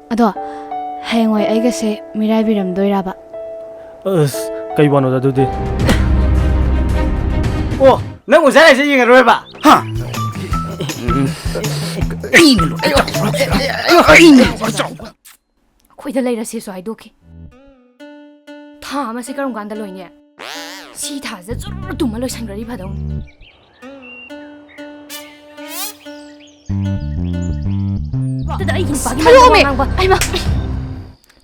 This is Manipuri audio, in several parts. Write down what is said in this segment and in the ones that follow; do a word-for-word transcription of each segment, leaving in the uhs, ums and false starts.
ꯑꯗꯣ ꯍꯌꯦꯡꯋꯥꯏ ꯑꯩꯒꯁꯦ ꯃꯤꯔꯥꯏꯕꯤꯔꯝꯗꯣꯏꯔꯕ? ꯑꯁ, ꯀꯩ ꯋꯥꯅꯣꯗ ꯑꯗꯨꯗꯤ? ꯑꯣ, ꯅꯪ ꯑꯣꯖꯥ ꯂꯥꯏꯁꯦ ꯌꯦꯡꯉꯔꯣꯏꯕ? ꯍꯥ? ꯑꯩꯅ ꯂꯣꯏ ꯇꯧꯔꯒ ꯑꯩꯅ ꯂꯣꯏ ꯇꯧꯔꯒ ꯑꯩꯈꯣꯏꯗ ꯂꯩꯔꯁꯦꯁꯨ ꯍꯥꯏꯗꯣꯛꯈꯤ꯫ ꯊꯥ ꯑꯃꯁꯦ ꯀꯔꯝ ꯀꯥꯟꯗ ꯂꯣꯏꯅꯤ? ꯁꯤ ꯊꯥꯁꯦ ꯖꯨꯔꯨ ꯇꯨꯝꯃ ꯂꯣꯏꯁꯟꯈ꯭ꯔꯗꯤ ꯐꯗꯧꯅꯤ꯫ ꯑꯗꯨꯗ ꯑꯩꯒꯤ ꯅꯨꯄꯥꯒꯤ ꯊꯥꯗꯣꯛꯑꯝꯃꯦ! ꯃꯃꯥꯡꯕ ꯑꯩꯃ,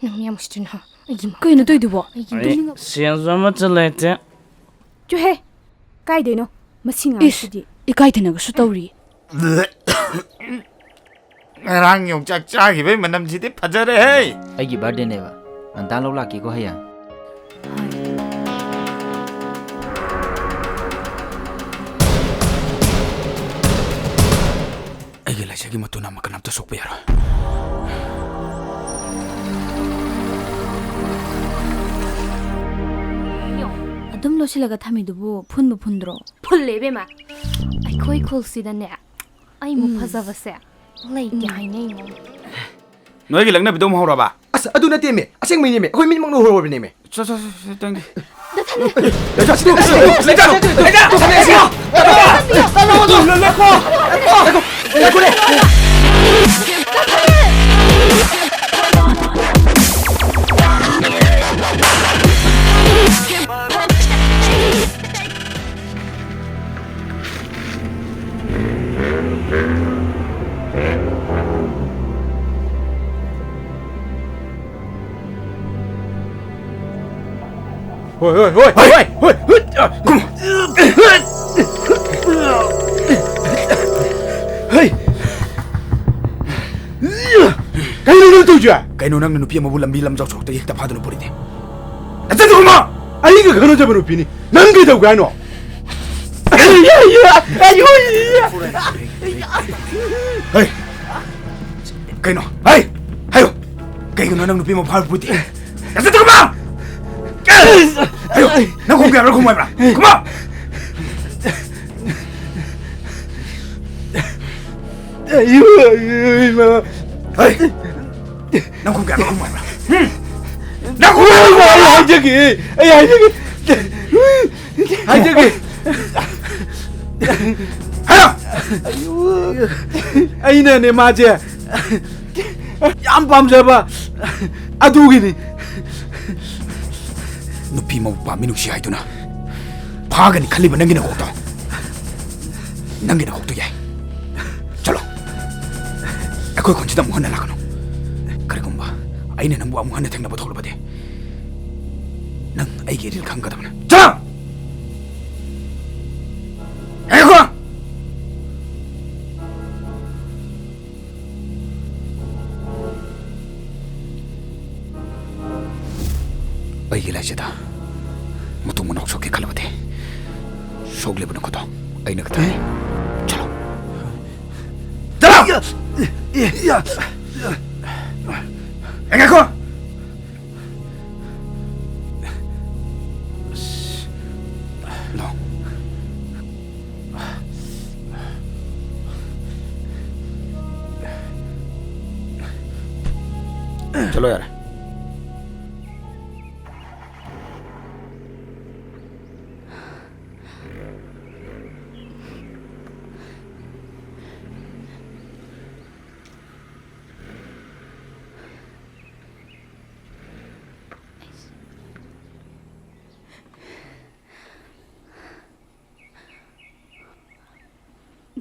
ꯅꯪ ꯌꯥꯝ ꯎꯁꯤꯠꯇ꯭ꯔꯤꯅꯣ? ꯑꯩꯒꯤ ꯃꯥ- ꯀꯩꯅꯣ ꯇꯧꯏꯗꯨꯕꯣ? ꯑꯩꯒꯤ ꯅꯨꯄꯥ- ꯁꯦꯟꯁꯨ ꯑꯃꯠꯇ ꯂꯩꯇꯦ꯫ ꯆꯨꯍꯦ! ꯀꯥꯏꯗꯩꯅꯣ? ꯃꯁꯤ ꯏꯁ! ꯉꯥꯡꯁꯤꯗꯤ꯫ ꯏꯀꯥꯏꯗꯅꯒꯁꯨ ꯇꯧꯔꯤ꯫ ꯉꯔꯥꯡ ꯌꯣꯡꯆꯥꯛ ꯆꯥꯈꯤꯕꯩ ꯃꯅꯝꯁꯤꯗꯤ ꯐꯖꯔꯦꯍꯦ꯫ ꯑꯩꯒꯤ ꯕꯥꯔꯗꯦꯅꯦꯕ꯫ ꯉꯟꯇꯥ ꯂꯧ ꯂꯥꯛꯀꯦꯀꯣ ꯍꯌꯦꯡ꯫ ꯑꯩꯒꯤ ꯂꯥꯏꯁꯥꯒꯤ ꯃꯇꯨ ꯅꯝꯃ ꯀꯅꯥꯝꯇ ꯁꯣꯛꯄ ꯌꯥꯔꯣꯏ꯫ ꯑꯗꯨꯝ ꯂꯣꯠꯁꯤꯜꯂꯒ ꯊꯝꯃꯤꯗꯨꯕꯨ ꯐꯨꯟꯕꯨ ꯐꯨꯟꯗ꯭ꯔꯣ? ꯐꯨꯜꯂꯦ ꯏꯕꯦꯝꯃ꯫ ꯑꯩꯈꯣꯏ ꯈꯨꯜꯁꯤꯗꯅꯦ ꯑꯩꯃꯨꯛ ꯐꯖꯕꯁꯦ ꯂꯩꯇꯦ ꯍꯥꯏꯅꯩꯉꯣ꯫ ꯅꯣꯏꯒꯤ ꯂꯛꯅꯕꯤꯗꯣ ꯑꯃꯨꯛ ꯍꯧꯔꯕ? ꯑꯁ, ꯑꯗꯨ ꯅꯠꯇꯦꯃꯦ, ꯑꯁꯦꯡꯕꯩꯅꯦꯃꯦ, ꯑꯩꯈꯣꯏ ꯃꯤꯠꯃꯛꯅ ꯎꯍꯧꯔꯕꯅꯦꯃꯦ꯫ ꯆꯣ, ꯆꯣ, ꯆꯣ, ꯆꯣ, ꯇꯪꯗꯦ꯫ ꯍꯣꯏ, ꯍꯣꯏ, ꯍꯣꯏ, ꯍꯣꯏ, ꯍꯣꯏ, ꯍꯣꯏ, ꯍꯣꯏ, ꯀꯨꯝ꯫ ꯍꯩ! ꯀꯩꯅꯣ ꯅꯪ ꯇꯧꯔꯤꯁꯦ? ꯀꯩꯅꯣ ꯅꯪꯅ ꯅꯨꯄꯤ ꯑꯃꯕꯨ ꯂꯝꯕꯤ ꯂꯝꯖꯥꯎ ꯁꯣꯔꯣꯛꯇ ꯍꯦꯛꯇ ꯐꯥꯗꯨꯅ ꯄꯨꯔꯤꯗꯤ? ꯅꯆꯟꯁꯨ ꯀꯨꯝꯃꯣ! ꯑꯩꯒ ꯈꯪꯅꯖꯕ ꯅꯨꯄꯤꯅꯤ꯫ ꯅꯪ ꯀꯩꯗꯧꯒꯦ ꯍꯥꯏꯅꯣ? ꯍꯩ! ꯀꯩꯅꯣ? ꯍꯩ! ꯍꯥꯏꯌꯨ! ꯀꯩꯒꯤꯅꯣ ꯅꯪ ꯅꯨꯄꯤ ꯑꯃ ꯐꯥꯔ ꯄꯨꯗꯤ? ꯅꯆꯟ ꯀꯨꯝꯃꯣ! ꯍꯥꯏꯌꯨ! ꯅꯪ ꯈꯨꯝꯒꯦ ꯍꯥꯏꯕ꯭ꯔꯥ ꯈꯨꯝꯃꯣꯏ ꯍꯥꯏꯕ꯭ꯔꯥ? ꯈꯨꯝꯃꯣ! ꯍꯩ! ꯅꯪ ꯈꯨꯝ ꯀꯌꯥ ꯈꯨꯝ ꯍꯥꯏꯕ꯭ꯔꯥ? ꯍꯨꯝ? ꯅꯪ ꯈꯨꯝ ꯍꯥꯏꯕ꯭ꯔꯥ? ꯑꯩ ꯍꯥꯏꯖꯒꯦ꯫ ꯑꯩ ꯍꯥꯏꯖꯒꯦ꯫ ꯍꯥꯏꯖꯒꯦ꯫ ꯍꯥꯏꯔꯣ! ꯑꯩꯅꯅꯦ ꯃꯥꯁꯦ ꯌꯥꯝ ꯄꯥꯝꯖꯕ ꯑꯗꯨꯒꯤꯅꯤ꯫ ꯅꯨꯄꯤ ꯑꯃꯕꯨ ꯄꯥꯝꯃꯤ ꯅꯨꯡꯁꯤ ꯍꯥꯏꯗꯨꯅ ꯐꯥꯒꯅꯤ ꯈꯜꯂꯤꯕ ꯅꯪꯒꯤ ꯅꯀꯣꯛꯇꯣ, ꯅꯪꯒꯤ ꯅꯀꯣꯛꯇꯣ ꯌꯥꯏ꯫ ꯆꯠꯂꯣ꯫ ꯑꯩꯈꯣꯏ ꯈꯨꯟꯁꯤꯗ ꯑꯃꯨꯛ ꯍꯟꯅ ꯂꯥꯛꯀꯅꯨ꯫ ꯀꯔꯤꯒꯨꯝꯕ ꯑꯩꯅ ꯅꯪꯕꯨ ꯑꯃꯨꯛ ꯍꯟꯅ ꯊꯦꯡꯅꯕ ꯊꯣꯛꯂꯕꯗꯤ, ꯅꯪ ꯑꯩꯒꯤ ꯏꯔꯤꯜ ꯈꯪꯒꯗꯕꯅꯤ꯫ ꯆꯠꯂꯣ! ꯉꯥꯏꯈꯣ! ꯑꯩꯒꯤ ꯂꯥꯏꯁꯤꯗ ꯃꯇꯨꯡ ꯃꯅꯥꯎ ꯁꯣꯛꯀꯦ ꯈꯜꯂꯕꯗꯤ, ꯁꯣꯛꯂꯤꯕ ꯅꯈꯨꯠꯇꯣ ꯑꯩꯅ ꯀꯛꯊꯅꯤ꯫ ꯆꯠꯂꯣ꯫ ꯆꯠꯂꯣ! ꯑꯦ, ꯉꯥꯏꯈꯣ! ꯂꯥꯎ꯫ ꯆꯠꯂꯣ ꯌꯥꯔꯦ꯫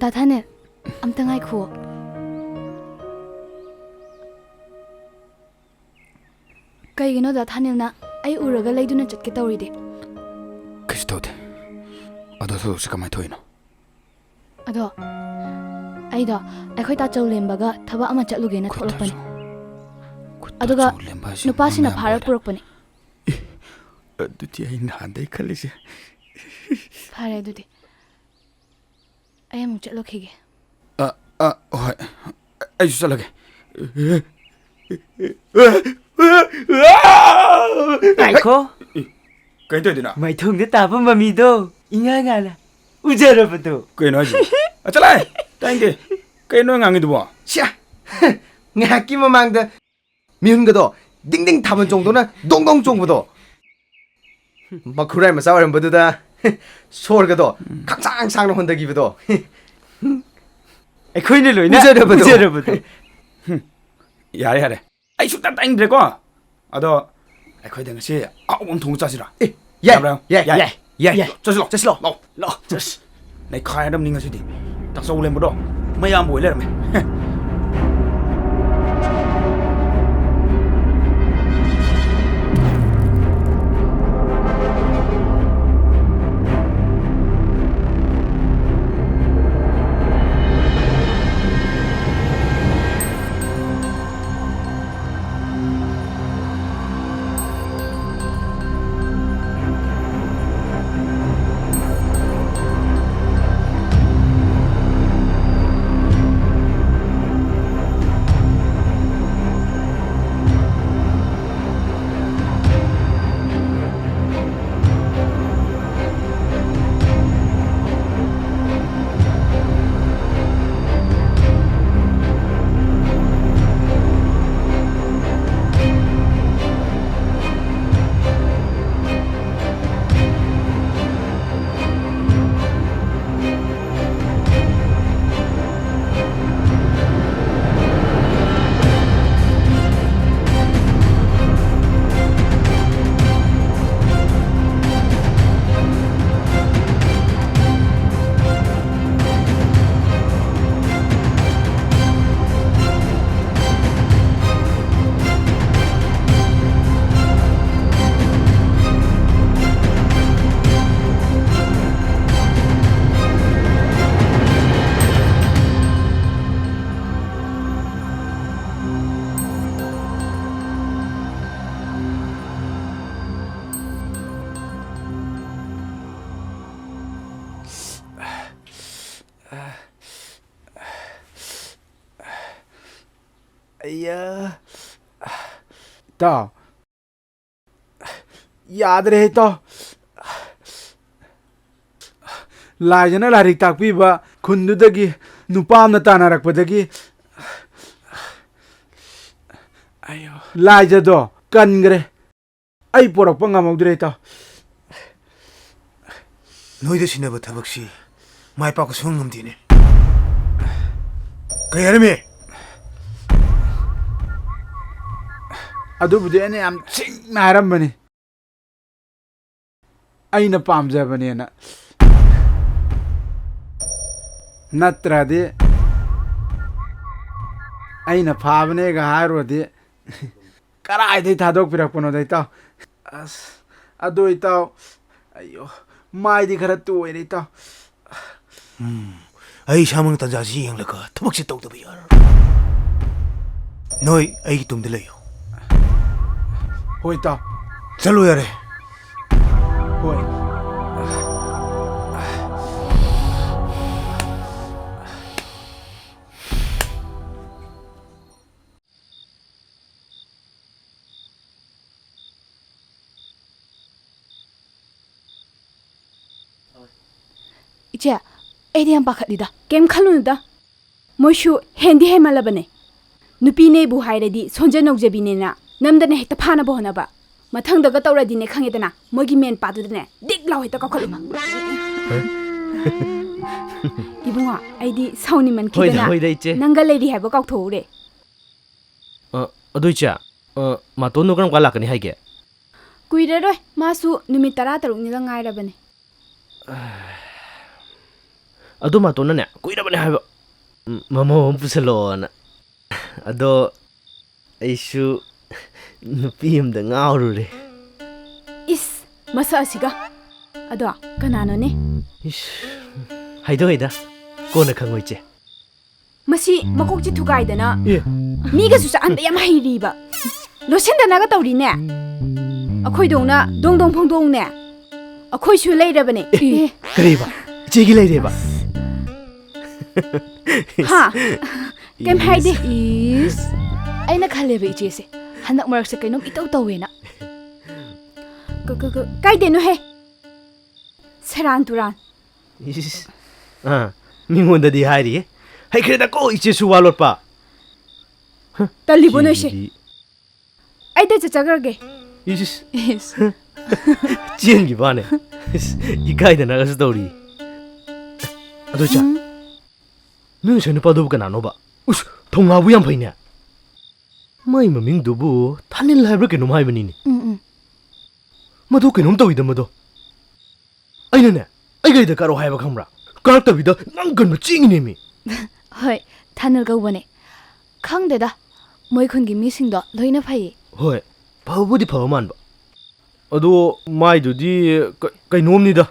ꯗꯥ ꯊꯥꯅꯤꯜ, ꯑꯝꯇ ꯉꯥꯏꯈꯨꯑꯣ꯫ ꯀꯩꯒꯤꯅꯣ ꯗꯥ ꯊꯥꯅꯤꯜꯅ ꯑꯩ ꯎꯔꯒ ꯂꯩꯗꯨꯅ ꯆꯠꯀꯦ ꯇꯧꯔꯤꯗꯤ? ꯀꯩꯁꯨ ꯇꯧꯗꯦ꯫ ꯑꯗꯣ ꯊꯧꯗꯣꯛꯁꯦ ꯀꯃꯥꯏꯅ ꯊꯣꯛꯏꯅꯣ? ꯑꯗꯣ ꯑꯩꯗꯣ ꯑꯩꯈꯣꯏ ꯇꯥꯆꯧ ꯂꯦꯝꯕꯒ ꯊꯕꯛ ꯑꯃ ꯆꯠꯂꯨꯒꯦꯅ ꯑꯩꯈꯣꯏ ꯊꯣꯛꯂꯛꯄꯅꯤ꯫ ꯇꯥꯆꯧ? ꯑꯩꯈꯣꯏ ꯑꯗꯨꯒ ꯇꯥꯆꯧ ꯂꯦꯝꯕ ꯍꯥꯏꯁꯦ ꯅꯨꯄꯥꯁꯤꯅ ꯃꯃꯥ ꯐꯥꯔ ꯌꯥꯝ ꯑꯣꯏꯔꯦ꯫ ꯄꯨꯔꯛꯄꯅꯤ꯫ ꯑꯦ, ꯑꯗꯨꯗꯤ ꯑꯩ ꯅꯍꯥꯟꯗꯩ ꯈꯜꯂꯤꯁꯦ꯫ ꯐꯔꯦ ꯑꯗꯨꯗꯤ꯫ ꯑꯩ ꯑꯃꯨꯛ ꯆꯠꯂꯨꯈꯤꯒꯦ꯫ ꯑ, ꯑ, ꯍꯣꯏ꯫ ꯑꯩꯁꯨ ꯆꯠꯂꯒꯦ꯫ ꯉꯥꯏꯈꯣ꯫ ꯀꯩ ꯇꯧꯗꯣꯏꯅꯣ? ꯃꯥꯏꯊꯣꯡꯗ ꯇꯥꯕ ꯃꯃꯤꯗꯣ ꯏꯉꯥ ꯉꯥꯅ ꯎꯖꯔꯕꯗꯣ꯫ ꯀꯩꯅꯣ ꯍꯥꯏꯁꯤꯕꯣ? ꯑ, ꯆꯠꯂꯣꯍꯦ! ꯇꯥꯅꯤꯡꯗꯦ꯫ ꯀꯩꯅꯣ ꯉꯥꯡꯉꯤꯗꯨꯕꯣ? ꯁ꯭ꯌꯥ! ꯉꯥꯏꯍꯥꯛꯀꯤ ꯃꯃꯥꯡꯗ ꯃꯤꯍꯨꯟꯒꯗꯣ ꯗꯤꯡ ꯗꯤꯡ ꯊꯥꯕꯜ ꯆꯣꯡꯗꯧꯅ ꯗꯣꯡ ꯗꯣꯡ ꯆꯣꯡꯕꯗꯣ꯫ ꯃꯈꯨꯔꯥꯏ ꯃꯆꯥ ꯑꯣꯏꯔꯝꯕꯗꯨꯗ ꯁꯣꯔꯒꯗꯣ ꯈꯪꯁꯥꯡ ꯁꯥꯡꯅ ꯍꯣꯟꯊꯈꯤꯕꯗꯣ꯫ ꯑꯩꯈꯣꯏꯅ ꯂꯣꯏꯅ ꯎꯖꯔꯕꯗꯣ꯫ ꯎꯖꯔꯕꯗꯣ꯫ ꯌꯥꯔꯦ, ꯌꯥꯔꯦ꯫ ꯑꯩ ꯁꯨꯛꯇ ꯇꯥꯅꯤꯡꯗ꯭ꯔꯦꯀꯣ꯫ ꯑꯗꯣ ꯑꯩꯈꯣꯏꯗ ꯉꯁꯤ ꯑꯍꯥꯎꯕ ꯑꯃ ꯊꯣꯡꯉ ꯆꯥꯁꯤꯔꯣ? ꯑꯦ, ꯌꯥꯏ, ꯌꯥꯕ꯭ꯔꯥ? ꯌꯥꯏ, ꯌꯥꯏ, ꯌꯥꯏ, ꯌꯥꯏ꯫ ꯌꯥꯏ꯫ ꯆꯠꯁꯤ ꯂꯥꯎ꯫ ꯆꯠꯁꯤ ꯂꯥꯎ꯫ ꯂꯥꯎ, ꯂꯥꯎ꯫ ꯆꯠꯁꯤ꯫ ꯅꯩꯈꯥꯏꯔꯗꯕꯅꯤ ꯉꯁꯤꯗꯤ꯫ ꯇꯥꯆꯧ ꯂꯦꯝꯕꯗꯣ ꯃꯌꯥꯝꯕ ꯑꯣꯏ ꯂꯩꯔꯝꯃꯦ꯫ ꯑꯩꯌꯥ꯫ ꯏꯇꯥꯎ꯫ ꯌꯥꯗ꯭ꯔꯦ, ꯏꯇꯥꯎ꯫ ꯂꯥꯏꯖꯅ ꯂꯥꯏꯔꯤꯛ ꯇꯥꯛꯄꯤꯕ ꯈꯨꯟꯗꯨꯗꯒꯤ ꯅꯨꯄꯥ ꯑꯃꯅ ꯇꯥꯟꯅꯔꯛꯄꯗꯒꯤ ꯑꯌꯣ꯫ ꯂꯥꯏꯖꯗꯣ ꯀꯟꯈ꯭ꯔꯦ꯫ ꯑꯩ ꯄꯣꯔꯛꯄ ꯉꯝꯍꯧꯗ꯭ꯔꯦ, ꯏꯇꯥꯎ꯫ ꯅꯣꯏꯗ ꯁꯤꯟꯅꯕ ꯊꯕꯛꯁꯤ ꯃꯥꯏ ꯄꯥꯛꯄ ꯁꯨꯡꯉꯝ ꯉꯝꯗꯦꯅꯦ꯫ ꯀꯩ ꯍꯥꯏꯔꯝꯃꯤ? ꯑꯗꯨꯕꯨꯗꯤ ꯑꯩꯅ ꯌꯥꯝ ꯁꯤꯡꯅ ꯍꯥꯏꯔꯝꯕꯅꯤ꯫ ꯑꯩꯅ ꯄꯥꯝꯖꯕꯅꯦꯅ꯫ ꯅꯠꯇ꯭ꯔꯗꯤ ꯑꯩꯅ ꯐꯥꯕꯅꯦꯒ ꯍꯥꯏꯔꯨꯔꯗꯤ ꯀꯔꯥꯏꯗꯩ ꯊꯥꯗꯣꯛꯄꯤꯔꯛꯄꯅꯣꯗ, ꯏꯇꯥꯎ? ꯑꯁ, ꯑꯗꯣ ꯏꯇꯥꯎ, ꯑꯩꯌꯣ, ꯃꯥꯏꯗꯤ ꯈꯔ ꯇꯣꯏꯔꯦ, ꯏꯇꯥꯎ꯫ ꯎꯝ, ꯑꯩ ꯏꯁꯥꯃꯛꯅ ꯇꯥꯟꯖꯥꯁꯤ ꯌꯦꯡꯂꯒ ꯊꯕꯛꯁꯤ ꯇꯧꯗꯕ ꯌꯥꯔꯣꯏ꯫ ꯅꯣꯏ ꯑꯩꯒꯤ ꯇꯨꯡꯗ ꯂꯩꯌꯨ꯫ ꯍꯣꯏ, ꯏꯇꯥꯎ꯫ ꯆꯠꯂꯣ ꯌꯥꯔꯦ꯫ ꯍꯣꯏ꯫ ꯏꯆꯦ, ꯑꯩꯗꯤ ꯌꯥꯝ ꯄꯥꯈꯠꯂꯤꯗ꯫ ꯀꯩꯝ ꯈꯜꯂꯨꯅꯨꯗ꯫ ꯃꯣꯏꯁꯨ ꯍꯦꯟꯗꯤ ꯍꯦꯟꯃꯜꯂꯕꯅꯦ꯫ ꯅꯨꯄꯤꯅꯦꯕꯨ ꯍꯥꯏꯔꯗꯤ ꯁꯣꯟꯖ ꯅꯧꯖꯕꯤꯅꯦꯅ ꯅꯝꯗꯅ ꯍꯦꯛꯇ ꯐꯥꯅꯕ ꯍꯣꯠꯅꯕ꯫ ꯃꯊꯪꯗꯒ ꯇꯧꯔꯗꯤꯅꯦ, ꯈꯪꯉꯦꯗꯅ, ꯃꯣꯏꯒꯤ ꯃꯦꯟ ꯄꯥꯗꯨꯗꯅꯦ ꯗꯤꯛ ꯂꯥꯎ ꯍꯦꯛꯇ ꯀꯥꯎꯈꯠꯂꯨꯕ꯫ ꯏꯕꯨꯡꯉꯣ, ꯑꯩꯗꯤ ꯁꯥꯎꯅꯤꯡꯃꯟꯈꯤꯗꯅ ꯍꯣꯏꯗ, ꯍꯣꯏꯗ, ꯏꯆꯦ꯫ ꯅꯪꯒ ꯂꯩꯔꯤ ꯍꯥꯏꯕ ꯀꯥꯎꯊꯣꯛꯎꯔꯦ꯫ ꯑ, ꯑꯗꯨ ꯏꯆꯦ, ꯑ, ꯃꯥꯇꯣꯟꯗꯣ ꯀꯔꯝ ꯀꯥꯟ ꯂꯥꯛꯀꯅꯤ ꯍꯥꯏꯒꯦ? ꯀꯨꯏꯔꯔꯣꯏ, ꯃꯥꯁꯨ ꯅꯨꯃꯤꯠ ꯇꯔꯥ ꯇꯔꯨꯛꯅꯤꯗ ꯉꯥꯏꯔꯕꯅꯦ꯫ ꯑꯗꯨ ꯃꯥꯇꯣꯟꯅꯅꯦ, ꯀꯨꯏꯔꯕꯅꯦ ꯍꯥꯏꯕ, ꯎꯝ, ꯃꯃꯧ ꯑꯃ ꯄꯨꯁꯜꯂꯛꯑꯣꯅ꯫ ꯑꯗꯣ ꯑꯩꯁꯨ ꯅꯨꯄꯤ ꯑꯃꯗ ꯉꯥꯎꯔꯨꯔꯦ꯫ ꯏꯁ, ꯃꯁꯛ ꯑꯁꯤꯒ꯫ ꯑꯗꯣ ꯀꯅꯥꯅꯣꯅꯦ? ꯏꯁ, ꯍꯥꯏꯗꯣꯛꯑꯣꯏꯗ, ꯀꯣꯟꯅ ꯈꯪꯉꯣ ꯏꯆꯦ꯫ ꯃꯁꯤ ꯃꯀꯣꯛꯁꯤ ꯊꯨꯒꯥꯏꯗꯅ ꯑꯦ꯫ ꯃꯤꯒꯁꯨ ꯆꯥꯍꯟꯕ ꯌꯥꯝ ꯍꯩꯔꯤꯕ꯫ ꯂꯣꯠꯁꯤꯟꯗꯅꯒ ꯇꯧꯔꯤꯅꯦ꯫ ꯑꯩꯈꯣꯏꯗꯧꯅ ꯗꯣꯡ ꯗꯣꯡ ꯐꯣꯡꯗꯣꯡꯅꯦ꯫ ꯑꯩꯈꯣꯏꯁꯨ ꯂꯩꯔꯕꯅꯦ꯫ ꯑꯦ, ꯀꯔꯤꯕ? ꯏꯆꯦꯒꯤ ꯂꯩꯔꯦꯕ? ꯍꯥ? ꯀꯩꯝ ꯍꯥꯏꯗꯦ꯫ ꯏꯁ, ꯑꯩꯅ ꯈꯜꯂꯦꯕ ꯏꯆꯦꯁꯦ ꯍꯟꯗꯛ ꯃꯔꯛꯁꯦ ꯀꯩꯅꯣꯝ ꯏꯇꯧ ꯇꯧꯋꯦꯅ꯫ ꯀ-, ꯀ-, ꯀ-, ꯀꯥꯏꯗꯩꯅꯣꯍꯦ? ꯁꯦꯔꯥꯟ ꯇꯨꯔꯥꯟ꯫ ꯏꯁ꯫ ꯑꯥ, ꯃꯤꯉꯣꯟꯗꯗꯤ ꯍꯥꯏꯔꯤꯌꯦ꯫ ꯍꯩꯈ꯭ꯔꯦꯗꯀꯣ ꯏꯆꯦꯁꯨ ꯋꯥ ꯂꯣꯠꯄ꯫ ꯍ, ꯇꯜꯂꯤꯕꯣ ꯅꯣꯏꯁꯦ? ꯏꯆꯦꯒꯤꯗꯤ꯫ ꯑꯩ ꯗꯦꯠ ꯆꯠꯆꯈ꯭ꯔꯒꯦ꯫ ꯏꯁ, ꯏꯁ꯫ ꯏꯁ꯫ ꯆꯦꯟꯈꯤꯕ ꯋꯥꯅꯦ꯫ ꯏꯁ, ꯏꯀꯥꯏꯗꯅꯒꯁꯨ ꯇꯧꯔꯤ꯫ ꯑꯗꯨ ꯆꯥ, ꯎꯝ꯫ ꯅꯣꯏ ꯉꯁꯥꯏ ꯅꯨꯄꯥꯗꯨꯕꯨ ꯀꯅꯥꯅꯣꯕ? ꯎꯁ, ꯊꯧꯅꯥꯕꯨ ꯌꯥꯝ ꯐꯩꯅꯦ꯫ ꯃꯥꯏ ꯃꯃꯤꯡꯗꯨꯕꯨ ꯊꯥꯅꯤꯜ ꯍꯥꯏꯕ꯭ꯔꯥ ꯀꯩꯅꯣꯝ ꯍꯥꯏꯕꯅꯤꯅꯦ꯫ ꯎꯝ, ꯎꯝ꯫ ꯃꯗꯨ ꯀꯩꯅꯣꯝ ꯇꯧꯏꯗ ꯃꯗꯣ꯫ ꯑꯩꯅꯅꯦ, ꯑꯩ ꯒꯥꯔꯤꯗ ꯀꯥꯔꯛꯑꯣ ꯍꯥꯏꯕ ꯈꯪꯕ꯭ꯔꯥ? ꯀꯥꯔꯛꯇꯕꯤꯗ ꯅꯪ ꯀꯟꯕ ꯆꯦꯡꯉꯤꯅꯦꯃꯤ꯫ ꯍꯣꯏ, ꯊꯥꯅꯤꯜ ꯀꯧꯕꯅꯦ꯫ ꯈꯪꯗꯦꯗ, ꯃꯣꯏ ꯈꯨꯟꯒꯤ ꯃꯤꯁꯤꯡꯗꯣ ꯂꯣꯏꯅ ꯐꯩꯌꯦ꯫ ꯍꯣꯏ, ꯐꯕꯕꯨꯗꯤ ꯐꯕ ꯃꯥꯟꯕ꯫ ꯑꯗꯣ ꯃꯥꯏꯗꯨꯗꯤ ꯀ-, ꯀꯩꯅꯣꯝꯅꯤꯗ꯫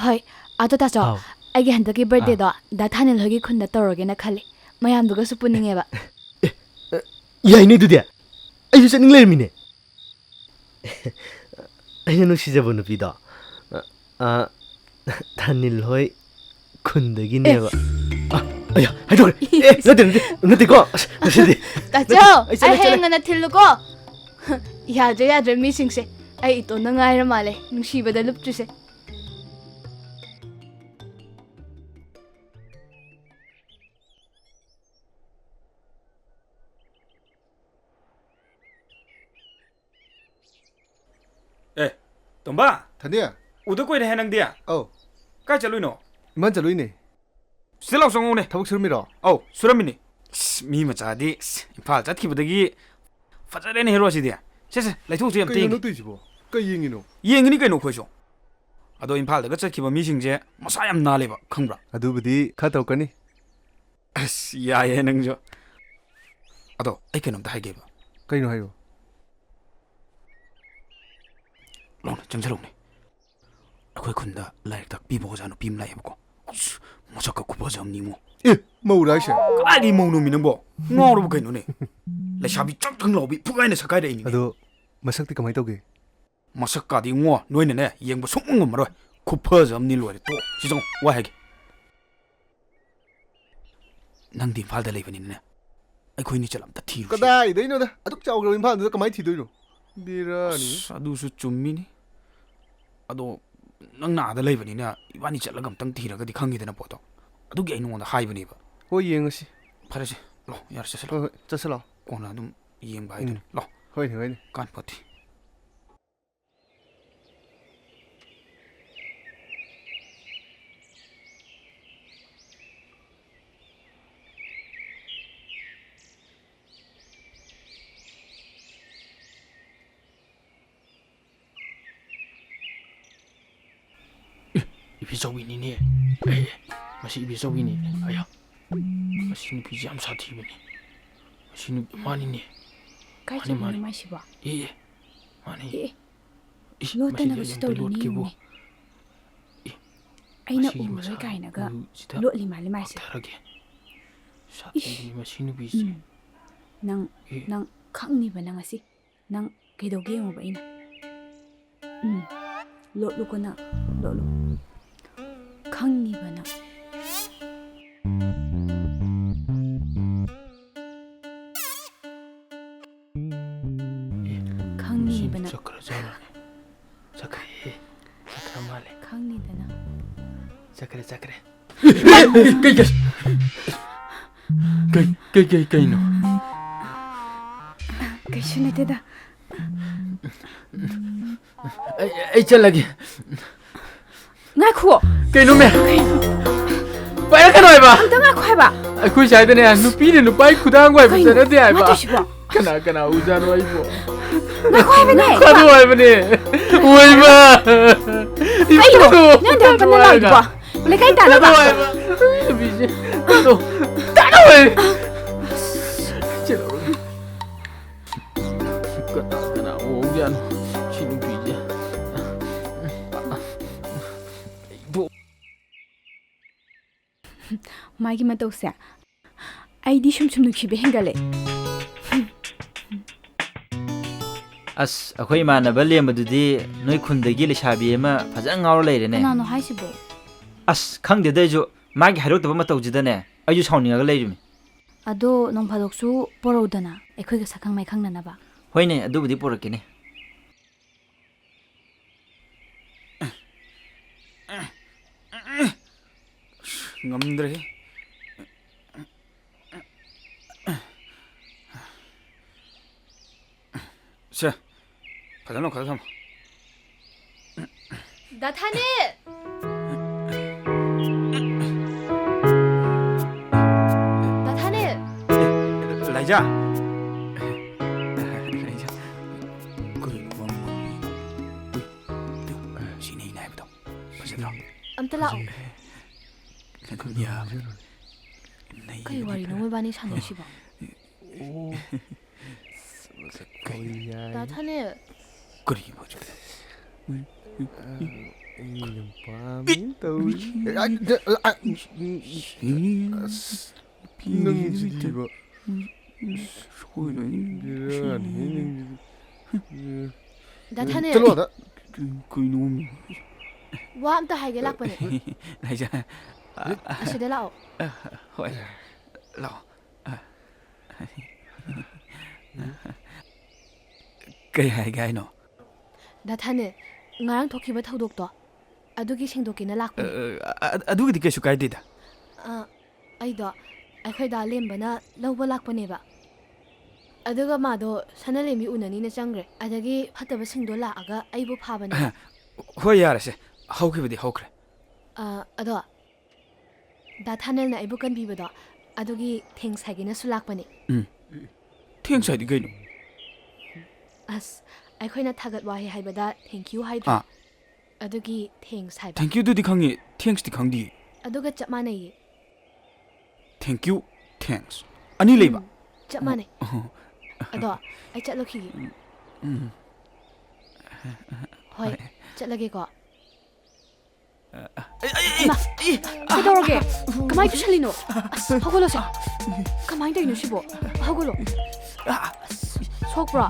ꯍꯣꯏ, ꯑꯗꯣ ꯇꯥꯆꯧ, ꯍꯥꯎ꯫ ꯑꯩꯒꯤ ꯍꯟꯗꯛꯀꯤ ꯑꯥ꯫ ꯕꯥꯔꯗꯦꯗꯣ ꯗꯥ ꯊꯥꯅꯤꯜ ꯍꯣꯏꯒꯤ ꯈꯨꯟꯗ ꯇꯧꯔꯒꯦꯅ ꯈꯜꯂꯦ꯫ ꯃꯌꯥꯝꯗꯨꯒꯁꯨ ꯄꯨꯟꯅꯤꯡꯉꯦꯕ꯫ ꯑꯦ, ꯑꯦ, ꯌꯥꯏꯅꯦ ꯑꯗꯨꯗꯤ꯫ ꯑꯩꯁꯨ ꯆꯠꯅꯤꯡ ꯂꯩꯔꯝꯃꯤꯅꯦ꯫ ꯑꯩꯅ ꯅꯨꯡꯁꯤꯖꯕ ꯅꯨꯄꯤꯗꯣ, ꯑ, ꯑ, ꯊꯥꯅꯤꯜ ꯍꯣꯏ ꯈꯨꯟꯗꯒꯤꯅꯦꯕ꯫ ꯑꯦ꯫ ꯑ, ꯑꯌꯥ, ꯍꯥꯏꯗꯣꯛꯈ꯭ꯔꯦ꯫ ꯑꯦ, ꯅꯠꯇꯦ, ꯅꯠꯇꯦ, ꯅꯠꯇꯦꯀꯣ꯫ ꯑꯁ, ꯉꯁꯤꯗꯤ ꯇꯥꯆꯧ, ꯅꯠꯇꯦ, ꯑꯩ ꯆꯠꯂꯦ, ꯑꯩ ꯆꯠꯂꯦ꯫ ꯍꯌꯦꯡ ꯉꯟꯅ ꯊꯤꯜꯂꯨꯀꯣ꯫ ꯌꯥꯗ꯭ꯔꯦ, ꯌꯥꯗ꯭ꯔꯦ, ꯃꯤꯁꯤꯡꯁꯦ꯫ ꯑꯩ ꯏꯇꯣꯝꯇ ꯉꯥꯏꯔ ꯃꯥꯜꯂꯦ, ꯅꯨꯡꯁꯤꯕꯗ ꯂꯨꯞꯇ꯭ꯔꯤꯁꯦ꯫ ꯑꯦ, ꯇꯣꯝꯕ! ꯊꯟꯗꯦ? ꯎꯗ ꯀꯨꯏꯔꯦꯍꯦ ꯅꯪꯗꯤ꯫ ꯑꯧ꯫ ꯀꯥꯏ ꯆꯠꯂꯨꯏꯅꯣ? ꯏꯝꯐꯥꯜ ꯆꯠꯂꯨꯏꯅꯦ꯫ ꯁꯤꯗ ꯂꯥꯎ ꯆꯪꯉꯛꯎꯅꯦ꯫ ꯊꯕꯛ ꯁꯨꯔꯝꯃꯤꯔꯣ? ꯑꯧ, ꯁꯨꯔꯝꯃꯤꯅꯤ꯫ ꯑꯁ, ꯃꯤ ꯃꯆꯥꯗꯤ, ꯑꯁ, ꯏꯝꯐꯥꯜ ꯆꯠꯈꯤꯕꯗꯒꯤ ꯐꯖꯔꯦꯅꯦ ꯍꯦꯔꯣꯁꯤꯗꯤ꯫ ꯁꯦ, ꯁꯦ, ꯂꯩꯊꯣꯛꯁꯤ ꯑꯝꯇ ꯀꯩꯅꯣ ꯌꯦꯡꯒꯦ꯫ ꯅꯪ ꯇꯧꯔꯤꯁꯤꯕꯣ? ꯀꯩ ꯌꯦꯡꯉꯤꯅꯣ? ꯌꯦꯡꯉꯤꯅꯤ ꯀꯩꯅꯣ ꯑꯩꯈꯣꯏꯁꯨ꯫ ꯑꯗꯣ ꯏꯝꯐꯥꯜꯗꯒ ꯆꯠꯈꯤꯕ ꯃꯤꯁꯤꯡꯁꯦ ꯃꯁꯥ ꯌꯥꯝ ꯅꯥꯜꯂꯦꯕ, ꯈꯪꯕ꯭ꯔꯥ? ꯑꯗꯨꯕꯨꯗꯤ ꯈꯔ ꯇꯧꯔꯛꯀꯅꯤ꯫ ꯑꯁ, ꯌꯥꯏꯌꯦ ꯅꯪꯁꯨ꯫ ꯑꯗꯣ ꯑꯩ ꯀꯩꯅꯣꯝꯇ ꯍꯥꯏꯒꯦꯕ꯫ ꯀꯩꯅꯣ ꯍꯥꯏꯌꯣ꯫ ꯂꯥꯎꯅꯦ, ꯆꯪꯁꯤꯜꯂꯛꯎꯅꯦ꯫ ꯑꯩꯈꯣꯏ ꯈꯨꯟꯗ ꯂꯥꯏꯔꯤꯛ ꯇꯥꯛꯄꯤꯕ ꯑꯣꯖꯥ ꯅꯨꯄꯤ ꯑꯃ ꯂꯥꯛꯑꯦꯕꯀꯣ꯫ ꯑꯁ, ꯃꯁꯛꯀ ꯈꯨꯐꯖ ꯑꯃꯅꯤꯉꯣ꯫ ꯑꯦ, ꯃꯧꯔꯥ ꯍꯥꯏꯁꯦ? ꯀꯗꯥꯏꯗꯒꯤ ꯃꯧꯅꯣꯃꯤ ꯅꯪꯕꯣ? ꯉꯥꯎꯔꯕ ꯀꯩꯅꯣꯅꯦ? ꯂꯩꯁꯥꯕꯤ ꯆꯪ ꯆꯪ ꯂꯥꯎꯕꯤ, ꯐꯨꯒꯥꯏꯅ ꯁꯛꯀꯥꯏꯔꯛꯏꯅꯤꯅꯦ꯫ ꯑꯗꯣ ꯃꯁꯛꯇꯤ ꯀꯃꯥꯏꯅ ꯇꯧꯒꯦ? ꯃꯁꯛꯀꯥꯗꯤ ꯏꯉꯣ, ꯅꯣꯏꯅꯅꯦ, ꯌꯦꯡꯕ ꯁꯨꯡꯉꯝ ꯉꯝꯃꯔꯣꯏ꯫ ꯈꯨꯐꯖ ꯑꯃꯅꯤ ꯂꯣꯏꯔꯦ꯫ ꯇꯣ, ꯁꯤ ꯆꯪꯉꯣ, ꯋꯥ ꯍꯥꯏꯒꯦ꯫ ꯅꯪꯗꯤ ꯏꯝꯐꯥꯜꯗ ꯂꯩꯕꯅꯤꯅꯅꯦ, ꯑꯩꯈꯣꯏꯅꯤ ꯆꯠꯂ ꯑꯝꯇ ꯊꯤꯔꯨꯁꯤ꯫ ꯀꯗꯥꯏꯗꯩꯅꯣꯗ? ꯑꯗꯨꯛ ꯆꯥꯎꯈ꯭ꯔꯕ ꯏꯝꯐꯥꯜꯗꯨꯗ ꯀꯃꯥꯏꯅ ꯊꯤꯗꯣꯏꯅꯣ? ꯕꯦꯔꯥꯅꯤ꯫ ꯑꯁ, ꯑꯗꯨꯁꯨ ꯆꯨꯝꯃꯤꯅꯤ꯫ ꯑꯗꯣ ꯅꯪꯅ ꯑꯥꯗ ꯂꯩꯕꯅꯤꯅ ꯏꯕꯥꯅꯤ ꯆꯠꯂꯒ ꯑꯝꯇꯪ ꯊꯤꯔꯒꯗꯤ ꯈꯪꯉꯤꯗꯅ ꯄꯣꯠꯇꯣ꯫ ꯑꯗꯨꯒꯤ ꯑꯩ ꯅꯉꯣꯟꯗ ꯍꯥꯏꯕꯅꯦꯕ꯫ ꯍꯣꯏ, ꯌꯦꯡꯉꯁꯤ꯫ ꯐꯔꯦꯁꯦ, ꯂꯥꯛꯑꯣ, ꯌꯥꯔꯦ, ꯆꯠꯁꯤꯜꯂꯣ꯫ ꯍꯣꯏ, ꯍꯣꯏ, ꯆꯠꯁꯤꯜꯂꯣ꯫ ꯀꯣꯟꯅ ꯑꯗꯨꯝ ꯌꯦꯡꯕ ꯍꯥꯏꯗꯨꯅꯤ꯫ ꯎꯝ꯫ ꯂꯥꯛꯑꯣ꯫ ꯍꯣꯏꯅꯦ, ꯍꯣꯏꯅꯦ꯫ ꯀꯥꯟꯄꯣꯠꯇꯦ꯫ ꯑꯦ, ꯏꯕꯦꯆꯧꯕꯤꯅꯤꯅꯦ꯫ ꯑꯦ, ꯃꯁꯤ ꯏꯕꯦꯆꯧꯕꯤꯅꯤ꯫ ꯑꯌꯥ, ꯃꯁꯤ ꯅꯨꯄꯤꯁꯤ ꯌꯥꯝ ꯁꯥꯊꯤꯕꯅꯤ꯫ ꯃꯁꯤ ꯅꯨ-, ꯃꯥꯅꯤꯅꯦ꯫ ꯀꯥꯏ ꯃꯥꯅꯤ, ꯆꯠꯂꯤꯅꯣ ꯃꯥꯅꯤ꯫ ꯃꯥꯏꯁꯤꯕꯣ? ꯑꯦ, ꯑꯦ, ꯃꯥꯅꯤ꯫ ꯑꯦ, ꯑꯦ, ꯏꯁ, ꯂꯣꯠꯇꯅꯕꯁꯨ ꯃꯁꯤꯗꯤ ꯑꯝꯇ ꯇꯧꯔꯤꯅꯤ ꯂꯣꯠꯀꯦꯕꯨ꯫ ꯌꯦꯡꯉꯨꯅꯦ꯫ ꯑꯦ, ꯑꯩꯅ ꯃꯁꯤꯒꯤ ꯎꯔꯔꯣꯏ ꯃꯁꯥ ꯀꯥꯏꯅꯒ ꯎꯁꯤꯗ ꯂꯣꯠꯂꯤ ꯃꯥꯜꯂꯤ ꯃꯥꯏꯁꯦ꯫ ꯄꯥꯛꯊꯔꯒꯦ꯫ ꯁꯥꯊꯤꯕꯅꯤ ꯏꯁ꯫ ꯃꯁꯤ ꯅꯨꯄꯤꯁꯦ꯫ ꯎꯝ꯫ ꯅꯪ, ꯑꯦ꯫ ꯅꯪ ꯈꯪꯅꯤꯕ ꯅꯪ ꯑꯁꯤ꯫ ꯅꯪ ꯀꯩꯗꯧꯒꯦ ꯌꯦꯡꯉꯨꯕ ꯑꯩꯅ꯫ ꯎꯝ꯫ ꯂꯣꯠꯂꯨꯀꯣ ꯅꯪ, ꯂꯣꯠꯂꯨ꯫ ꯈꯪꯅꯤꯕ ꯅꯪ꯫ ꯑꯦ, ꯈꯪꯅꯤꯕ ꯃꯁꯤ ꯅꯪ꯫ ꯆꯠꯈ꯭ꯔꯖꯥꯠꯂꯅꯦ? ꯆꯠꯈ꯭ꯔꯦꯍꯦ꯫ ꯆꯠꯈ꯭ꯔ ꯃꯥꯜꯂꯦ꯫ ꯈꯪꯅꯤꯗꯅ꯫ ꯆꯠꯈ꯭ꯔꯦ, ꯆꯠꯈ꯭ꯔꯦ꯫ ꯀꯩ, ꯀꯩ, ꯀꯩ, ꯀꯩ, ꯀꯩ, ꯀꯩꯅꯣ? ꯀꯩꯁꯨ ꯅꯠꯇꯦꯗ꯫ ꯑꯩ, ꯑꯩ ꯆꯠꯂꯒꯦ꯫ ꯉꯥꯏꯈꯨꯑꯣ꯫ ꯀꯩꯅꯣꯃꯦ? ꯀꯩꯅꯣ? ꯄꯥꯏꯔꯛꯀꯅꯣ ꯍꯥꯏꯕ꯫ ꯑꯝꯇ ꯉꯥꯏꯈꯣ ꯍꯥꯏꯕ꯫ ꯑꯩꯈꯣꯏ ꯁ꯭ꯋꯥꯏꯗꯅꯦ, ꯅꯨꯄꯤꯅ ꯅꯨꯄꯥꯒꯤ ꯈꯨꯗꯥꯡ ꯋꯥꯏꯕ ꯀꯩꯅꯣ? ꯆꯠꯅꯗꯦ ꯍꯥꯏꯕ꯫ ꯅꯠꯇꯦ ꯁꯤꯕꯣ꯫ ꯀꯅꯥ ꯀꯅꯥ ꯎꯖꯥꯠꯅꯣ ꯑꯩꯕꯣ? ꯉꯥꯏꯈꯣ ꯍꯥꯏꯕꯅꯦ꯫ ꯊꯥꯗꯣꯛꯑꯣ ꯍꯥꯏꯕꯅꯦ꯫ ꯑꯣꯏꯃ꯫ ꯀꯩꯅꯣ? ꯏꯕꯨꯡꯉꯣ, ꯅꯪ ꯑꯗꯨꯌꯥꯝ ꯀꯟꯅ ꯊꯥꯗꯣꯛꯑꯣ ꯍꯥꯏꯕ꯫ ꯂꯥꯎꯔꯤꯗꯨꯕꯣ? ꯂꯩꯀꯥꯏ ꯇꯥꯅꯕ? ꯊꯥꯗꯣꯛꯑꯣ ꯍꯥꯏꯕ꯫ ꯅꯨꯄꯤꯁꯦ꯫ ꯊꯥꯗꯣꯛꯑꯣ꯫ ꯊꯥꯗꯣꯛꯑꯣ ꯍꯥꯏꯕ꯫ ꯀꯅꯥ ꯀꯅꯥ ꯎꯍꯧꯖꯥꯠꯅꯣ ꯁꯤ ꯅꯨꯄꯤꯁꯦ? ꯃꯥꯒꯤ ꯃꯇꯧꯁꯦ ꯑꯩꯗꯤ ꯁꯨꯝ ꯁꯨꯝ ꯅꯨꯡꯁꯤꯕ ꯍꯦꯟꯒꯠꯂꯦ꯫ ꯑꯁ, ꯑꯩꯈꯣꯏ ꯏꯃꯥꯟꯅꯕ ꯂꯦꯝꯕꯗꯨꯗꯤ ꯅꯣꯏ ꯈꯨꯟꯗꯒꯤ ꯂꯩꯁꯥꯕꯤ ꯑꯃ ꯐꯖꯅ ꯉꯥꯎꯔ ꯂꯩꯔꯦꯅꯦ꯫ ꯀꯅꯥꯅꯣ ꯍꯥꯏꯁꯤꯕꯣ? ꯑꯁ, ꯈꯪꯗꯦꯗ ꯑꯩꯁꯨ꯫ ꯃꯥꯒꯤ ꯍꯥꯏꯗꯣꯛꯇꯕ ꯃꯇꯧꯁꯤꯗꯅꯦ ꯑꯩꯁꯨ ꯁꯥꯎꯅꯤꯡꯉꯒ ꯂꯩꯔꯤꯃꯤ꯫ ꯑꯗꯣ ꯅꯣꯡ ꯐꯥꯗꯣꯛꯁꯨ ꯄꯣꯔꯧꯗꯅ ꯑꯩꯈꯣꯏꯒ ꯁꯛꯈꯪ ꯃꯥꯏꯈꯪꯅꯅꯕ꯫ ꯍꯣꯏꯅꯦ, ꯑꯗꯨꯕꯨꯗꯤ ꯄꯣꯔꯛꯀꯦꯅꯦ꯫ ꯉꯝꯗ꯭ꯔꯦꯍꯦ꯫ ꯁꯦ, ꯐꯖꯅ ꯂꯧꯈꯠꯂ ꯊꯝꯃꯣ꯫ ꯗꯥ ꯊꯥꯅꯦ! ꯗꯥ ꯊꯥꯅꯦ! ꯑꯦ, ꯂꯥꯏꯖꯥ! ꯂꯥꯏꯖꯥ! ꯀꯩꯅꯣ ꯃꯥ ꯉꯥꯡꯉꯤ? ꯎꯏ, ꯁꯤꯅꯤ ꯑꯩꯅ ꯍꯥꯏꯕꯗꯣ꯫ ꯐꯖꯗ꯭ꯔꯣ? ꯑꯝꯇ ꯂꯥꯛꯑꯣ꯫ ꯐꯖꯩ꯫ ꯌꯥꯕꯅꯤ꯫ ꯅꯩ ꯀꯩ ꯋꯥꯔꯤꯅꯣ ꯈꯔ꯫ ꯃꯣꯏꯕꯥꯅꯤ ꯁꯥꯟꯅꯩꯁꯤꯕꯣ? ꯑꯣ꯫ ꯀꯔꯤ ꯍꯥꯏ? ꯗꯥ ꯊꯥꯅꯦꯜ꯫ ꯀꯔꯤꯅꯣ ꯍꯧꯖꯤꯛꯀꯤꯗꯣ? ꯑ, ꯑꯩ ꯌꯥꯝ ꯄꯥꯝꯃꯤ ꯇꯧꯔꯤ꯫ ꯑ, ꯑ, ꯑ, ꯑꯁ, ꯅꯪꯁꯤꯗꯤꯕ꯫ ꯁꯣꯏꯔꯣꯏ꯫ ꯕꯦꯔꯥꯅꯤ ꯅꯪꯁꯤꯗꯤ꯫ ꯗꯥ ꯊꯥꯅꯦꯜ꯫ ꯆꯠꯂꯣ ꯑꯗ꯫ ꯀꯩꯅꯣꯃꯤ? ꯋꯥ ꯑꯝꯇ ꯍꯥꯏꯒꯦ ꯂꯥꯛꯄꯅꯦ꯫ ꯂꯥꯏꯖꯥ꯫ ꯑꯁꯤꯗ ꯂꯥꯛꯑꯣ꯫ ꯍꯣꯏ꯫ ꯂꯥꯛꯑꯣ꯫ ꯀꯩ ꯍꯥꯏꯒꯦ ꯍꯥꯏꯅꯣ? ꯗꯥ ꯊꯥꯅꯦꯜ, ꯉꯔꯥꯡ ꯊꯣꯛꯈꯤꯕ ꯊꯧꯗꯣꯛꯇꯣ, ꯑꯗꯨꯒꯤ ꯁꯦꯡꯗꯣꯛꯀꯦꯅ ꯂꯥꯛꯄꯅꯦ꯫ ꯑ, ꯑ, ꯑꯗꯨꯒꯤꯗꯤ ꯀꯩꯁꯨ ꯀꯥꯏꯗꯦꯗ꯫ ꯑ, ꯑꯩꯗꯣ ꯑꯩꯈꯣꯏ ꯗꯥ ꯂꯦꯝꯕꯅ ꯂꯧꯕ ꯂꯥꯛꯄꯅꯦꯕ꯫ ꯑꯗꯨꯒ ꯃꯥꯗꯣ ꯁꯅꯥꯂꯦꯝꯕꯤ ꯎꯅꯅꯤꯅ ꯆꯪꯈ꯭ꯔꯦ꯫ ꯑꯗꯒꯤ ꯐꯠꯇꯕꯁꯤꯡꯗꯣ ꯂꯥꯛꯑꯒ ꯑꯩꯕꯨ ꯐꯥꯕꯅꯦ꯫ ꯑꯍ, ꯍꯣꯏ, ꯌꯥꯔꯦꯁꯦ꯫ ꯍꯧꯈꯤꯕꯗꯤ ꯍꯧꯈ꯭ꯔꯦ꯫ ꯑ, ꯑꯗꯣ ꯗꯥ ꯊꯥꯅꯦꯜꯅ ꯑꯩꯕꯨ ꯀꯟꯕꯤꯕꯗꯣ, ꯑꯗꯨꯒꯤ thanks ꯍꯥꯏꯒꯦꯅꯁꯨ ꯂꯥꯛꯄꯅꯦ꯫ ꯎꯝ꯫ Thanks ꯍꯥꯏꯗꯤ ꯀꯩꯅꯣ? ꯑꯁ, ꯑꯩꯈꯣꯏꯅ ꯊꯥꯒꯠ ꯋꯥꯍꯩ ꯍꯥꯏꯕꯗ thank you ꯍꯥꯏꯗ꯭ꯔꯣ? ꯑꯥ꯫ ꯑꯗꯨꯒꯤ thanks ꯍꯥꯏꯕ꯫ Thank you ꯗꯨꯗꯤ ꯈꯪꯉꯤ, thanks ꯇꯤ ꯈꯪꯗꯤꯌꯦ꯫ ꯑꯗꯨꯒ ꯆꯞ ꯃꯥꯟꯅꯩꯌꯦ꯫ Thank you, thanks꯫ ꯑꯅꯤ ꯂꯩꯕ? ꯎꯝ, ꯆꯞ ꯃꯥꯟꯅꯩ꯫ ꯑꯣ꯫ ꯑꯗꯣ ꯑꯩ ꯆꯠꯂꯨꯈꯤꯒꯦ꯫ ꯎꯝ, ꯎꯝ꯫ ꯍꯣꯏ, ꯍꯣꯏ꯫ ꯆꯠꯂꯒꯦꯀꯣ꯫ ꯑꯩ, ꯑꯩ, ꯑꯩ, ꯏꯃꯥ, ꯑꯩ, ꯀꯩꯗꯧꯔꯒꯦ? ꯀꯃꯥꯏ ꯇꯨꯁꯜꯂꯤꯅꯣ? ꯑꯁ, ꯍꯧꯒꯠꯂꯣꯁꯦ꯫ ꯀꯃꯥꯏ ꯇꯧꯔꯤꯅꯣ ꯁꯤꯕꯣ? ꯍꯧꯒꯠꯂꯣ꯫ ꯑꯁ, ꯁꯣꯛꯄ꯭ꯔꯣ?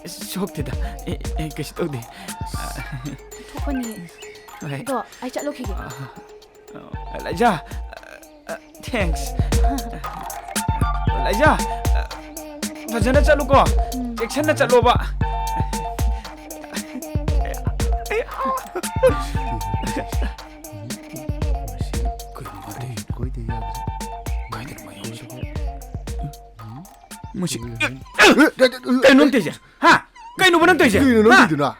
ꯁꯣꯛꯇꯦꯗ꯫ ꯑꯦ, ꯑꯦ, ꯀꯩꯁꯨ ꯇꯧꯗꯦ꯫ ꯊꯣꯛꯄꯅꯤ꯫ ꯍꯣꯏ꯫ ꯑꯗꯣ ꯑꯩ ꯆꯠꯂꯨꯈꯤꯒꯦ꯫ ꯂꯥꯏꯖꯥ, thanks꯫ ꯂꯥꯏꯖꯥ, ꯐꯖꯅ ꯆꯠꯂꯨꯀꯣ꯫ ꯎꯝ꯫ ꯆꯦꯛꯁꯤꯟꯅ ꯆꯠꯂꯣꯕ꯫ ꯀꯩꯅꯣ ꯃꯥ ꯇꯧꯔꯤꯁꯤꯕꯣ? ꯀꯥꯏꯗꯅꯣ ꯃꯥ ꯌꯧꯔꯤꯁꯤꯕꯣ? ꯃꯁꯤ ꯀꯩꯅꯣꯝ ꯇꯧꯔꯤꯁꯦ? ꯍꯥ? ꯀꯩꯅꯣꯕ ꯅꯪ ꯇꯧꯔꯤꯁꯦ? ꯀꯩꯅꯣ ꯅꯪ ꯍꯥ? ꯇꯧꯔꯤꯗꯨꯅ?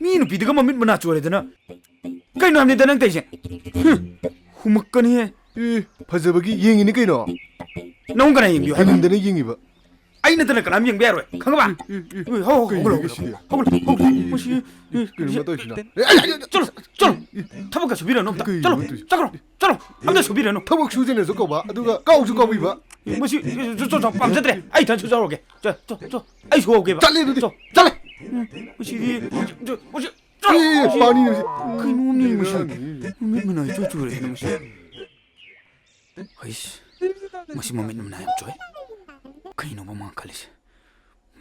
ꯃꯤ ꯅꯨꯄꯤꯗꯨꯒ ꯃꯃꯤꯠ ꯃꯅꯥ ꯆꯣꯏꯔꯦꯗꯅ꯫ ꯀꯩꯅꯣ ꯍꯥꯏꯕꯅꯤꯗ ꯅꯪ ꯇꯧꯔꯤꯁꯦ? ꯍꯨꯝ, ꯍꯨꯝꯃꯛꯀꯅꯤꯍꯦ꯫ ꯑꯦ, ꯐꯖꯕꯒꯤ ꯌꯦꯡꯉꯤꯅꯤ ꯀꯩꯅꯣ꯫ ꯅꯪ ꯀꯅꯥ ꯌꯦꯡꯕꯤꯌꯨ ꯍꯥꯏꯕ? ꯍꯦꯟꯃꯟꯗꯅ ꯌꯦꯡꯉꯤꯕ꯫ ꯑꯩ ꯅꯠꯇꯅ ꯀꯅꯥꯝ ꯌꯦꯡꯕ ꯌꯥꯔꯣꯏ, ꯈꯪꯉꯕ? ꯎꯝ, ꯎꯝ, ꯎꯝ꯫ ꯎꯝ, ꯍꯧ, ꯍꯧ, ꯀꯩꯅꯣ ꯍꯧꯒꯠꯂꯣ, ꯁꯤꯗꯤ? ꯍꯧꯒꯠꯂꯣ, ꯍꯧꯒꯠꯂꯣ, ꯍꯧꯒꯠꯂꯣ꯫ ꯃꯁꯤ, ꯀꯩꯅꯣ ꯃꯇꯧꯁꯤꯅ? ꯑꯦ, ꯑꯦ, ꯑꯦ, ꯆꯠꯂꯣ, ꯆꯠꯂꯣ꯫ ꯊꯕꯛꯀ ꯁꯨꯕꯤꯔꯅꯨ ꯑꯝꯇ꯫ ꯀꯩꯅꯣ ꯆꯠꯈ꯭ꯔꯣ, ꯇꯧꯔꯤꯁꯦ? ꯆꯠꯈ꯭ꯔꯣ, ꯆꯠꯂꯣ꯫ ꯑꯝꯇ ꯁꯨꯕꯤꯔꯅꯨ꯫ ꯊꯕꯛ ꯁꯨꯖꯦꯅꯁꯨ ꯀꯧꯕ, ꯑꯗꯨꯒ ꯀꯥꯎꯁꯨ ꯀꯥꯎꯕꯤꯕ꯫ ꯃꯁꯤ, ꯆꯣ, ꯆꯣ, ꯆꯣ, ꯄꯥꯝꯖꯗ꯭ꯔꯦ꯫ ꯑꯩ ꯏꯊꯟ ꯁꯨꯖꯍꯧꯔꯒꯦ꯫ ꯆꯣ, ꯆꯣ, ꯆꯣ꯫ ꯑꯩ ꯁꯨꯍꯧꯒꯦꯕ꯫ ꯆꯠꯂꯦ ꯑꯗꯨꯗꯤ꯫ ꯆꯣ, ꯆꯠꯂꯦ꯫ ꯎꯝ, ꯃꯁꯤꯗꯤ, ꯆꯣ, ꯃꯁꯤ, ꯆꯣ, ꯑꯦ, ꯃꯁꯤ꯫ ꯄꯥꯅꯤ ꯃꯁꯤ꯫ ꯀꯩꯅꯣꯝꯅꯤ ꯃꯁꯤ꯫ ꯅꯨꯃꯤꯠ ꯃꯅꯥꯏ ꯏꯆꯨ ꯆꯨꯔꯦ ꯃꯁꯤ꯫ ꯍꯩꯁ, ꯃꯁꯤ ꯃꯃꯤꯠ ꯃꯅꯥ ꯌꯥꯝ ꯆꯣꯏ꯫ ꯀꯩꯅꯣꯕ ꯃꯥ ꯈꯜꯂꯤꯁꯦ?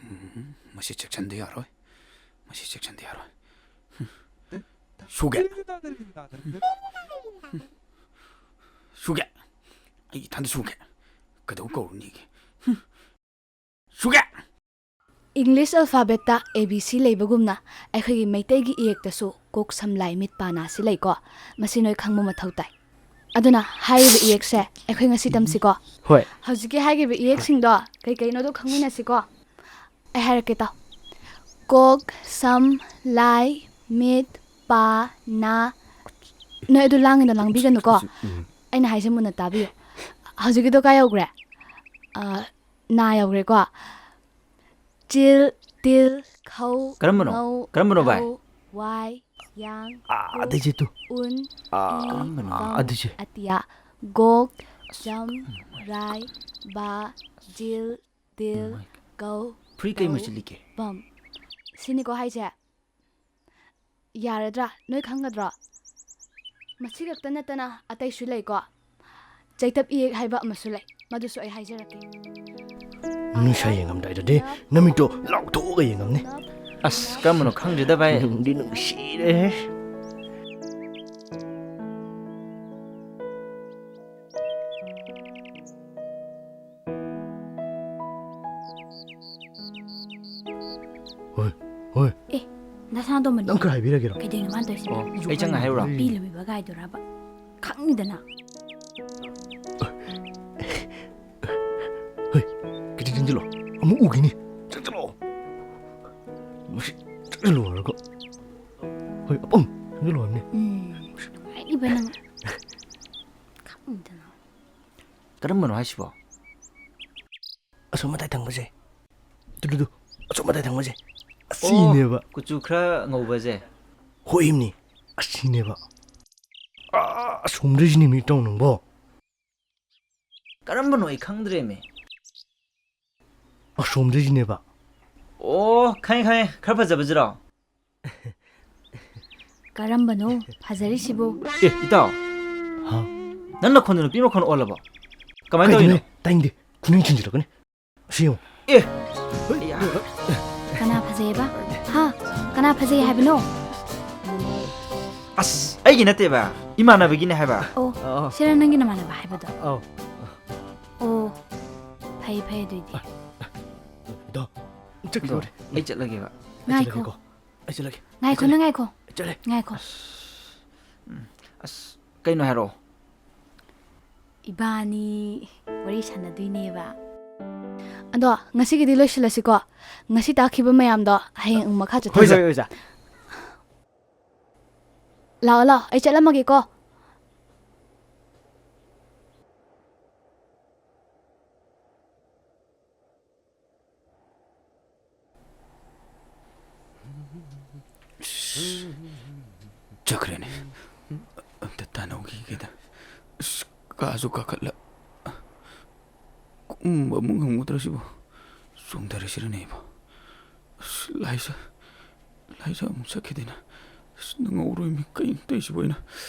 ꯎꯝ, ꯃꯁꯤ ꯆꯦꯛꯁꯟꯗ ꯌꯥꯔꯣꯏ꯫ ꯃꯁꯤ ꯆꯦꯛꯁꯟꯗ ꯌꯥꯔꯣꯏ꯫ ꯎꯝ꯫ ꯁꯨꯒꯦ꯫ ꯎꯝ꯫ ꯁꯨꯒꯦ꯫ ꯑꯩ ꯏꯊꯟꯗ ꯁꯨꯒꯦ꯫ ꯀꯩꯗꯧ ꯀꯧꯔꯨꯅꯤꯒꯦ? ꯎꯝ꯫ ꯁꯨꯒꯦ꯫ English alphabetꯇ A B C ꯂꯩꯕꯒꯨꯝꯅ ꯑꯩꯈꯣꯏꯒꯤ ꯃꯩꯇꯩꯒꯤ ꯏꯌꯦꯛꯇꯁꯨ ꯀꯣꯛ ꯁꯝ ꯂꯥꯏ ꯃꯤꯠ ꯄꯥ ꯅꯥ ꯁꯤ ꯂꯩꯀꯣ꯫ ꯃꯁꯤ ꯅꯣꯏ ꯈꯪꯕ ꯃꯊꯧ ꯇꯥꯏ꯫ ꯑꯗꯨꯅ ꯍꯥꯏꯔꯤꯕ ꯏꯌꯦꯛꯁꯦ ꯑꯩꯈꯣꯏ ꯉꯁꯤ ꯇꯝꯁꯤꯀꯣ꯫ ꯍꯣꯏ꯫ ꯍꯧꯖꯤꯛꯀꯤ ꯍꯥꯏꯈꯤꯕ ꯏꯌꯦꯛꯁꯤꯡꯗꯣ ꯀꯩ ꯀꯩꯅꯣꯗꯣ ꯈꯪꯃꯤꯟꯅꯁꯤꯀꯣ꯫ ꯑꯩ ꯍꯥꯏꯔꯛꯀꯦ ꯇꯥꯎ꯫ ꯀꯣꯛ, ꯁꯝ, ꯂꯥꯏ, ꯃꯤꯠ, ꯄꯥ, ꯅꯥ꯫ ꯅꯣꯏ ꯑꯗꯨ ꯂꯥꯡꯉꯤꯗꯣ ꯂꯥꯡꯕꯤꯒꯅꯨꯀꯣ꯫ ꯎꯝ꯫ ꯑꯩꯅ ꯍꯥꯏꯁꯦ ꯃꯨꯟꯅ ꯇꯥꯕꯤꯌꯨ꯫ ꯍꯧꯖꯤꯛꯀꯤꯗꯣ ꯀꯥꯏ ꯌꯧꯈ꯭ꯔꯦ? ꯑ, ꯅꯥ ꯌꯧꯈ꯭ꯔꯦꯀꯣ꯫ ꯆꯤꯜ, ꯇꯤꯜ, ꯈꯧ, ꯀꯔꯝꯕꯅꯣ? ꯉꯧ, ꯀꯔꯝꯕꯅꯣ, ꯚꯥꯏ? ꯂꯧ, ꯋꯥꯏ, ꯌꯥꯡ, ꯑꯥ, ꯀꯨꯛ, ꯑꯗꯩꯁꯦ ꯇꯨ꯫ ꯎꯟ, ꯑꯥ, ꯏ, ꯀꯔꯝꯕꯅꯣ? ꯕꯝ, ꯑꯗꯨꯁꯦ꯫ ꯑꯇꯤꯌꯥ, ꯒꯣꯛ, ꯖꯝ, ꯔꯥꯏ, ꯕꯥ, ꯖꯤꯜ, ꯇꯤꯜ, ꯃꯥꯏ ꯒꯧ, ꯐꯨꯔꯤꯠ ꯀꯩ ꯇꯧ, ꯃꯆꯨ ꯂꯤꯠꯀꯦ? ꯕꯝ꯫ ꯁꯤꯅꯤꯀꯣ ꯍꯥꯏꯁꯦ꯫ ꯌꯥꯔꯗ꯭ꯔꯥ? ꯅꯣꯏ ꯈꯪꯒꯗ꯭ꯔꯣ? ꯃꯁꯤ ꯈꯛꯇ ꯅꯠꯇꯅ ꯑꯇꯩꯁꯨ ꯂꯩꯀꯣ꯫ ꯆꯩꯇꯞ ꯏꯌꯦꯛ ꯍꯥꯏꯕ ꯑꯃꯁꯨ ꯂꯩ, ꯃꯗꯨꯁꯨ ꯑꯩ ꯍꯥꯏꯖꯔꯛꯀꯦ꯫ ꯅꯨꯡꯁꯥ ꯌꯦꯡꯉꯝꯗꯥꯏꯗꯗꯤ ꯅꯃꯤꯠꯇꯣ ꯂꯥꯎꯊꯣꯛꯑꯒ ꯌꯦꯡꯉꯝꯅꯤ꯫ ꯑꯁ, ꯀꯔꯝꯕꯅꯣ ꯈꯪꯗ꯭ꯔꯦꯗ, ꯚꯥꯏ꯫ ꯅꯨꯡꯗꯤ ꯅꯨꯡꯁꯤꯔꯦꯍꯦ꯫ ꯍꯣꯏ, ꯍꯣꯏ꯫ ꯑꯦ, ꯅꯁꯥꯗꯣ ꯃꯅꯤ꯫ ꯅꯪ ꯈꯔ ꯍꯥꯏꯕꯤꯔꯒꯦꯔꯣ? ꯀꯩꯗꯧꯅꯣ ꯃꯥꯅ ꯇꯧꯔꯤꯁꯤꯅ? ꯑꯣ, ꯑꯩ ꯆꯪꯉ ꯍꯥꯏꯔꯨꯔꯣ? ꯅꯨꯄꯤ ꯂꯨꯝꯃꯤꯕ ꯒꯥꯏꯗꯨꯔꯕ? ꯈꯪꯅꯤꯗꯅ꯫ ꯍꯣꯏ, ꯈꯤꯇꯪ ꯆꯪꯁꯤꯜꯂꯣ꯫ ꯑꯃꯨꯛ ꯎꯈꯤꯅꯤ꯫ ꯆꯪꯁꯤꯜꯂꯣ꯫ ꯑꯄꯨꯝ ꯅꯪꯒꯤ ꯂꯣꯏꯔꯝꯅꯤ꯫ ꯎꯝ, ꯅꯨꯡꯉꯥꯏꯔꯤꯕ ꯅꯪ꯫ ꯈꯪꯗꯅ꯫ ꯀꯔꯝꯕꯅꯣ ꯍꯥꯏꯁꯤꯕꯣ? ꯑꯁꯣꯝ ꯃꯇꯥꯏ ꯊꯪꯕꯁꯦ꯫ Two, two, two. ꯑꯁꯣꯝ ꯃꯇꯥꯏ ꯊꯪꯕꯁꯦ꯫ ꯑꯁꯤꯅꯦꯕ꯫ ꯑꯣ, ꯀꯨꯆꯨ ꯈꯔ ꯉꯧꯕꯁꯦ꯫ ꯍꯣꯏ, ꯏꯝꯅꯤ꯫ ꯑꯁꯤꯅꯦꯕ꯫ ꯑꯥ, ꯑꯁꯣꯝꯗꯩꯁꯤꯅꯦ ꯃꯤ ꯏꯇꯥꯎ ꯅꯪꯕꯣ꯫ ꯀꯔꯝꯕꯅꯣ ꯑꯩ ꯈꯪꯗ꯭ꯔꯦꯃꯤ꯫ ꯑꯁꯣꯝꯗꯩꯁꯤꯅꯦꯕ꯫ ꯑꯣ, ꯈꯪꯉꯦ, ꯈꯪꯉꯦ꯫ ꯈꯔ ꯐꯖꯕꯁꯤꯔꯣ? ꯀꯔꯝꯕꯅꯣ ꯐꯖꯔꯤꯁꯤꯕꯨ? ꯑꯦ, ꯏꯇꯥꯎ꯫ ꯍꯥ? ꯅꯪ ꯅꯈꯣꯟꯗꯣ ꯅꯨꯄꯤ ꯃꯈꯣꯟ ꯑꯣꯜꯂꯕꯣ? ꯀꯃꯥꯏꯅ ꯀꯩꯅꯣꯅꯦ? ꯇꯧꯔꯤꯅꯣ? ꯇꯥꯏꯅꯤꯡꯗꯦ꯫ ꯈꯨꯅꯤꯡ ꯊꯤꯟꯖꯤꯜꯂꯛꯀꯅꯤ꯫ ꯑꯁꯤ ꯌꯦꯡꯉꯨ꯫ ꯑꯦ! ꯑꯌꯥ꯫ ꯀꯅꯥ ꯐꯖꯩꯌꯦꯕ? ꯍꯥ? ꯀꯅꯥ ꯐꯖꯩ ꯍꯥꯏꯕꯅꯣ? ꯑꯁ, ꯑꯩꯒꯤ ꯅꯠꯇꯦꯕ, ꯏꯃꯥꯟꯅꯕꯒꯤꯅꯦ ꯍꯥꯏꯕ꯫ ꯑꯣ, ꯑꯣ꯫ ꯁꯤꯔ ꯅꯪꯒꯤ ꯅꯃꯥꯟꯅꯕ ꯍꯥꯏꯕꯗꯣ? ꯑꯧ꯫ ꯑꯣ, ꯐꯩ, ꯐꯩ ꯑꯗꯨꯏꯗꯤ꯫ ꯏꯇꯥꯎ, ꯆꯠꯈꯤꯗꯧꯔꯦ꯫ ꯑꯩ ꯆꯠꯂꯒꯦꯕ꯫ ꯑꯩ ꯉꯥꯏꯈꯣ꯫ ꯆꯠꯂꯒꯦꯀꯣ꯫ ꯑꯩ ꯆꯠꯂꯒꯦ꯫ ꯉꯥꯏꯈꯣ, ꯑꯩ ꯆꯠꯂꯒꯦ꯫ ꯅꯪ ꯉꯥꯏꯈꯣ꯫ ꯑꯩ ꯆꯠꯂꯦ꯫ ꯉꯥꯏꯈꯣ꯫ ꯑꯁ, ꯎꯝ, ꯑꯁ, ꯀꯩꯅꯣ ꯍꯥꯏꯔꯛꯑꯣ꯫ ꯏꯕꯥꯅꯤ ꯋꯥꯔꯤ ꯁꯥꯟꯅꯗꯣꯏꯅꯦꯕ꯫ ꯑꯗꯣ ꯉꯁꯤꯒꯤꯗꯤ ꯂꯣꯏꯁꯤꯜꯂꯁꯤꯀꯣ꯫ ꯉꯁꯤ ꯇꯥꯛꯈꯤꯕ ꯃꯌꯥꯝꯗꯣ ꯍꯌꯦꯡ ꯑꯃꯨꯛ ꯃꯈꯥ ꯍꯣꯏ, ꯆꯠꯊꯁꯦ꯫ ꯍꯣꯏ, ꯑꯣꯖꯥ꯫ ꯂꯥꯛꯑꯣ, ꯂꯥꯛꯑꯣ, ꯑꯩ ꯆꯠꯂꯝꯃꯒꯦꯀꯣ꯫ ꯆꯠꯈ꯭ꯔꯦꯅꯦ꯫ ꯑꯝꯇ ꯇꯥꯟꯅꯍꯧꯈꯤꯒꯦꯗ꯫ ꯑꯁ, ꯀꯥꯁꯨ ꯀꯥꯈꯠꯂ꯫ ꯀꯨꯝꯕ ꯑꯃꯨꯛ ꯉꯝꯒꯗ꯭ꯔꯥ ꯁꯤꯕꯨ? ꯆꯣꯡꯊꯔꯁꯤꯔꯅꯦ ꯑꯩꯕꯨ? ꯑꯁ, ꯂꯥꯏꯁ-, ꯂꯥꯏꯁ ꯑꯃꯨꯛ ꯆꯠꯈꯤꯗꯣꯏꯅ꯫ ꯑꯁ, ꯅꯪꯍꯧꯔꯣꯏꯃꯤ, ꯀꯩꯅꯣ ꯇꯧꯔꯤꯁꯤꯕꯨ ꯑꯩꯅ?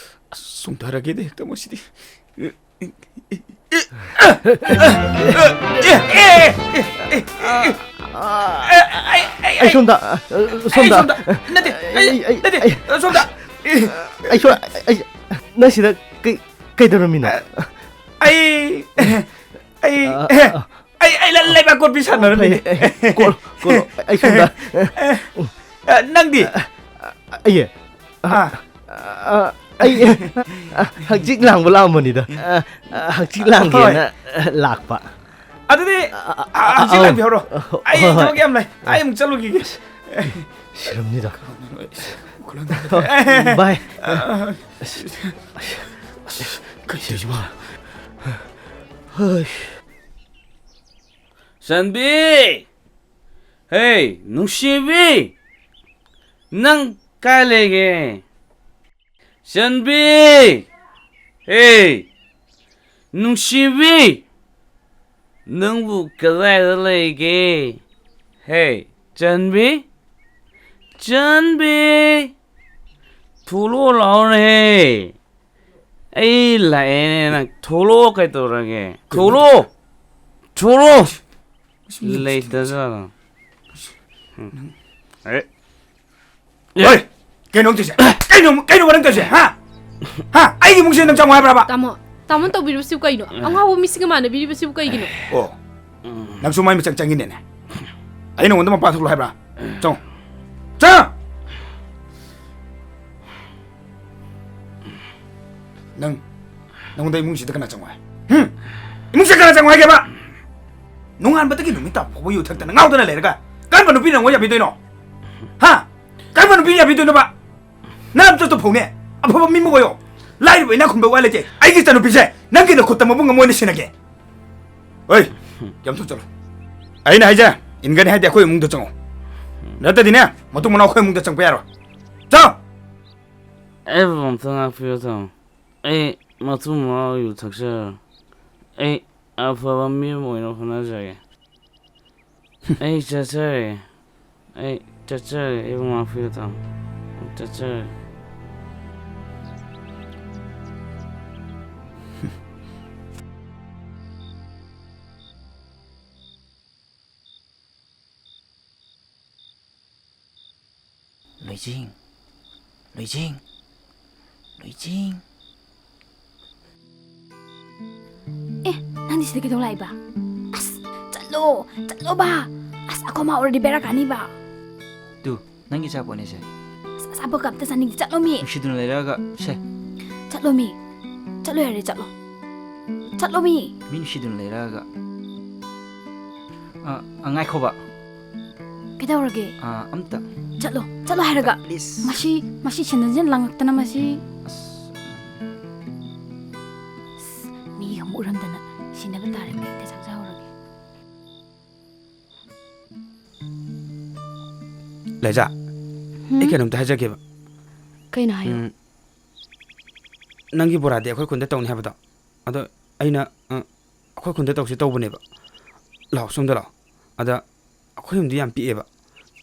ꯑꯁ, ꯆꯣꯡꯊꯔꯒꯦꯗ ꯍꯦꯛꯇ ꯃꯁꯤꯗꯤ꯫ ꯑꯩ ꯁꯣꯝꯗ, ꯑ, ꯁꯣꯝꯗ꯫ ꯑꯩ ꯁꯣꯝꯗ꯫ ꯅꯠꯇꯦ, ꯑꯩ, ꯑꯩ, ꯑꯩ, ꯅꯠꯇꯦ, ꯑꯩ, ꯁꯣꯝꯗ꯫ ꯑꯩ ꯁꯣ-, ꯑꯩ, ꯅꯪ ꯁꯤꯗ ꯀꯩ, ꯀꯩꯗꯧꯔꯝꯃꯤꯅꯣ? ꯑꯩ, ꯑꯩ, ꯑ, ꯑ, ꯑꯩ, ꯑꯩ ꯂ-, ꯂꯩꯕꯥꯛ ꯀꯣꯠꯄꯤ ꯁꯥꯟꯅꯔꯝꯃꯤꯅꯦ꯫ ꯐꯩ, ꯐꯩ, ꯀꯣꯠꯂꯣ, ꯀꯣꯠꯂꯣ, ꯑꯩ ꯁꯣꯝꯗ꯫ ꯑ, ꯅꯪꯗꯤ? ꯑ, ꯑꯩ, ꯑ, ꯑ, ꯑꯩ, ꯑ, ꯍꯛꯆꯤꯛ ꯂꯥꯡꯕ ꯂꯥꯛꯑꯝꯕꯅꯤꯗ꯫ ꯑ, ꯑ, ꯍꯛꯆꯤꯛ ꯂꯥꯡꯒꯦꯅ, ꯍꯣꯏ꯫ ꯑ, ꯂꯥꯛꯄ꯫ ꯑꯗꯨꯗꯤ, ꯑ, ꯑ, ꯑ, ꯍꯛꯆꯤꯛ ꯑꯧ꯫ ꯂꯥꯡꯕꯤꯍꯧꯔꯣ꯫ ꯑ, ꯍꯣ-, ꯑꯩ ꯍꯣꯏ, ꯍꯣꯏ꯫ ꯊꯕꯛ ꯌꯥꯝ ꯂꯩ꯫ ꯑꯩ ꯑꯃꯨꯛ ꯆꯠꯂꯨꯈꯤꯒꯦ꯫ ꯁꯤꯔꯝꯅꯤꯗ꯫ ꯚꯥꯏ꯫ ꯑꯁ, ꯑꯁ, ꯑꯁ, ꯀꯩ ꯇꯧꯔꯤꯁꯤꯕꯣ? ꯍꯩ꯫ ꯆꯟꯕꯤ! ꯍꯦ, ꯅꯨꯡꯁꯤꯕꯤ! ꯅꯪ ꯀꯥꯏ ꯂꯩꯒꯦ? ꯆꯟꯕꯤ! ꯍꯦ! ꯅꯨꯡꯁꯤꯕꯤ! ꯅꯪꯕꯨ ꯀꯗꯥꯏꯗ ꯂꯩꯒꯦ? ꯍꯦ, ꯆꯟꯕꯤ? ꯆꯟꯕꯤ! ꯊꯣꯛꯂꯛꯑꯣ ꯂꯥꯛꯑꯣꯅꯦꯍꯦ! ꯑꯩ ꯂꯥꯛꯑꯦꯅꯦ, ꯅꯪ ꯊꯣꯛꯂꯛꯑꯣ ꯀꯩꯗꯧꯔꯒꯦ? ꯊꯣꯛꯂꯛꯑꯣ! ꯊꯣꯛꯂꯛꯑꯣ! ꯂꯩꯇꯖꯥꯠꯂꯣ? ꯎꯝ. ꯑꯦ꯫ ꯍꯣꯏ! ꯀꯩꯅꯣ ꯅꯪ ꯇꯧꯔꯤꯁꯦ? ꯀꯩꯅꯣ, ꯀꯩꯅꯣ ꯅꯪ ꯇꯧꯔꯤꯁꯦ? ꯍꯥ? ꯍꯥ? ꯑꯩꯒꯤ ꯏꯃꯨꯡꯁꯤꯗ ꯅꯪ ꯆꯪꯉꯣ ꯍꯥꯏꯕ꯭ꯔꯕ? ꯇꯥꯃꯣ, ꯇꯥꯃꯣꯅ ꯇꯧꯕꯤꯔꯤꯕꯁꯤꯕꯨ ꯀꯩꯅꯣ? ꯑꯉꯥꯎꯕ ꯃꯤꯁꯤꯒ ꯃꯥꯟꯅꯕꯤꯔꯤꯕꯁꯤꯕꯨ ꯀꯩꯒꯤꯅꯣ? ꯑꯣ, ꯅꯪꯁꯨ ꯃꯥꯏ ꯃꯤꯆꯪ ꯆꯪꯉꯤꯅꯦꯅꯦ꯫ ꯑꯩ ꯅꯉꯣꯟꯗ ꯃꯄꯥꯟ ꯊꯣꯛꯂꯣ ꯍꯥꯏꯕ꯭ꯔꯥ? ꯆꯪꯉꯣ꯫ ꯆꯪ! ꯅꯪ, ꯅꯪꯉꯣꯟꯗ ꯏꯃꯨꯡꯁꯤꯗ ꯀꯅꯥ ꯆꯪꯉꯣ ꯍꯥꯏ? ꯍꯨꯝ? ꯏꯃꯨꯡꯁꯤꯗ ꯀꯅꯥ ꯆꯪꯉꯣ ꯍꯥꯏꯒꯦꯕ? ꯅꯣꯡꯉꯥꯟꯕꯗꯒꯤ ꯅꯨꯃꯤꯠ ꯇꯥꯕ ꯐꯥꯎꯕ ꯌꯨ ꯊꯛꯇꯅ ꯉꯥꯎꯗꯅ ꯂꯩꯔꯒ ꯀꯔꯝꯕ ꯅꯨꯄꯤꯅ ꯅꯪꯉꯣꯟꯗ ꯌꯥꯕꯤꯗꯣꯏꯅꯣ? ꯍꯥ? ꯀꯔꯝꯕ ꯅꯨꯄꯤꯅ ꯌꯥꯕꯤꯗꯣꯏꯅꯣꯕ? ꯅꯪ ꯑꯝꯇ ꯐꯧꯅꯦ꯫ ꯑꯐꯕ ꯃꯤ ꯑꯃ ꯑꯣꯏꯌꯣ꯫ ꯂꯥꯏꯔꯕ ꯏꯅꯥꯛ ꯈꯨꯟꯕ ꯋꯥ ꯂꯩꯇꯦ꯫ ꯑꯩꯒꯤ ꯏꯆꯥꯅꯨꯄꯤꯁꯦ ꯅꯪꯒꯤ ꯅꯈꯨꯠꯇ ꯃꯕꯨꯡ ꯑꯃ ꯑꯣꯏꯅ ꯁꯤꯟꯅꯒꯦ꯫ ꯍꯣꯏ, ꯌꯥꯝ ꯊꯨꯅ ꯆꯠꯂꯣ꯫ ꯑꯩꯅ ꯍꯥꯏꯁꯦ ꯏꯟꯒꯅꯤ ꯍꯥꯏꯗꯤ ꯑꯩꯈꯣꯏ ꯏꯃꯨꯡꯗ ꯆꯪꯉꯣ꯫ ꯅꯠꯇꯗꯤꯅꯦ, ꯃꯇꯨꯡ ꯃꯅꯥꯎ ꯑꯩꯈꯣꯏ ꯏꯃꯨꯡꯗ ꯆꯪꯕ ꯌꯥꯔꯣꯏ꯫ ꯆꯪꯉꯣ! ꯑꯩꯕꯨ ꯑꯝꯇ ꯉꯥꯛꯄꯤꯌꯨ, ꯇꯥꯃꯣ꯫ ꯑꯩ ꯃꯇꯨꯡ ꯃꯅꯥꯎ ꯌꯨ ꯊꯛꯆꯔꯣꯏ꯫ ꯑꯩ ꯑꯐꯕ ꯃꯤ ꯑꯃ ꯑꯣꯏꯅ ꯍꯣꯠꯅꯖꯒꯦ꯫ ꯑꯩ ꯆꯠꯆꯔꯒꯦ꯫ ꯑꯩ ꯆꯠꯆꯔꯒꯦ꯫ ꯑꯩꯕꯨ ꯉꯥꯛꯄꯤꯌꯨ, ꯇꯥꯃꯣ꯫ ꯑꯩ ꯆꯠꯆꯔꯒꯦ꯫ ꯂꯨꯏꯆꯤꯡ, ꯂꯨꯏꯆꯤꯡ, ꯂꯨꯏꯆꯤꯡ꯫ ꯑꯦ, ꯅꯪꯗꯤ ꯁꯤꯗ ꯀꯩꯗꯧ ꯂꯥꯛꯏꯕ? ꯑꯁ, ꯆꯠꯂꯣ, ꯆꯠꯂꯣꯕ꯫ ꯑꯁ, ꯑꯩꯈꯣꯏ ꯃꯥ ꯎꯔꯗꯤ ꯕꯦꯔꯥ ꯀꯥꯅꯤꯕ꯫ ꯇꯨ, ꯅꯪꯒꯤ ꯑꯆꯥꯄꯣꯠꯅꯦ ꯁꯦ꯫ ꯑꯁ, ꯑꯆꯥꯄꯣꯠꯀ ꯑꯝꯇ ꯆꯥꯅꯤꯡꯗꯦ, ꯆꯠꯂꯣꯃꯤ꯫ ꯅꯨꯡꯁꯤꯗꯨꯅ ꯂꯩꯔꯛꯑꯒ, ꯁꯦ꯫ ꯆꯠꯂꯣꯃꯤ꯫ ꯆꯠꯂꯣ ꯌꯥꯔꯦ, ꯆꯠꯂꯣ꯫ ꯆꯠꯂꯣꯃꯤ꯫ ꯃꯤ ꯅꯨꯡꯁꯤꯗꯨꯅ ꯂꯩꯔꯛꯑꯒ꯫ ꯑ, ꯑ, ꯉꯥꯏꯈꯣꯕ꯫ ꯀꯩꯗꯧꯔꯒꯦ? ꯑ, ꯑꯝꯇ꯫ ꯆꯠꯂꯣ, ꯆꯠꯂꯣ ꯍꯥꯏꯔꯒ꯫ Please. ꯃꯁꯤ, ꯃꯁꯤ ꯁꯦꯟꯗꯟꯁꯤꯅ ꯂꯪꯉꯛꯇꯅ ꯃꯁꯤ꯫ ꯑꯁ, ꯑꯁ, ꯃꯤꯒ ꯑꯃꯨꯛ ꯎꯔꯝꯗꯅ ꯁꯤꯟꯅꯕ ꯇꯥꯔꯦ꯫ ꯑꯩ ꯍꯦꯛꯇ ꯆꯪꯖꯍꯧꯔꯒꯦ꯫ ꯂꯩꯖꯥ, ꯍꯨꯝ? ꯑꯩ ꯀꯩꯅꯣꯝꯇ ꯍꯥꯏꯖꯒꯦꯕ꯫ ꯀꯩꯅꯣ ꯍꯥꯏꯌꯣ? ꯎꯝ, ꯅꯪꯒꯤ ꯕꯣꯔꯥꯗꯤ ꯑꯩꯈꯣꯏ ꯈꯨꯟꯗ ꯇꯧꯅꯤ ꯍꯥꯏꯕꯗꯣ, ꯑꯗꯣ ꯑꯩꯅ, ꯑ, ꯑꯩꯈꯣꯏ ꯈꯨꯟꯗ ꯇꯧꯁꯤ ꯇꯧꯕꯅꯦꯕ꯫ ꯂꯥꯛꯑꯣ, ꯁꯣꯝꯗ ꯂꯥꯛꯑꯣ꯫ ꯑꯗ ꯑꯩꯈꯣꯏ ꯌꯨꯝꯗꯤ ꯌꯥꯝ ꯄꯤꯛꯑꯦꯕ,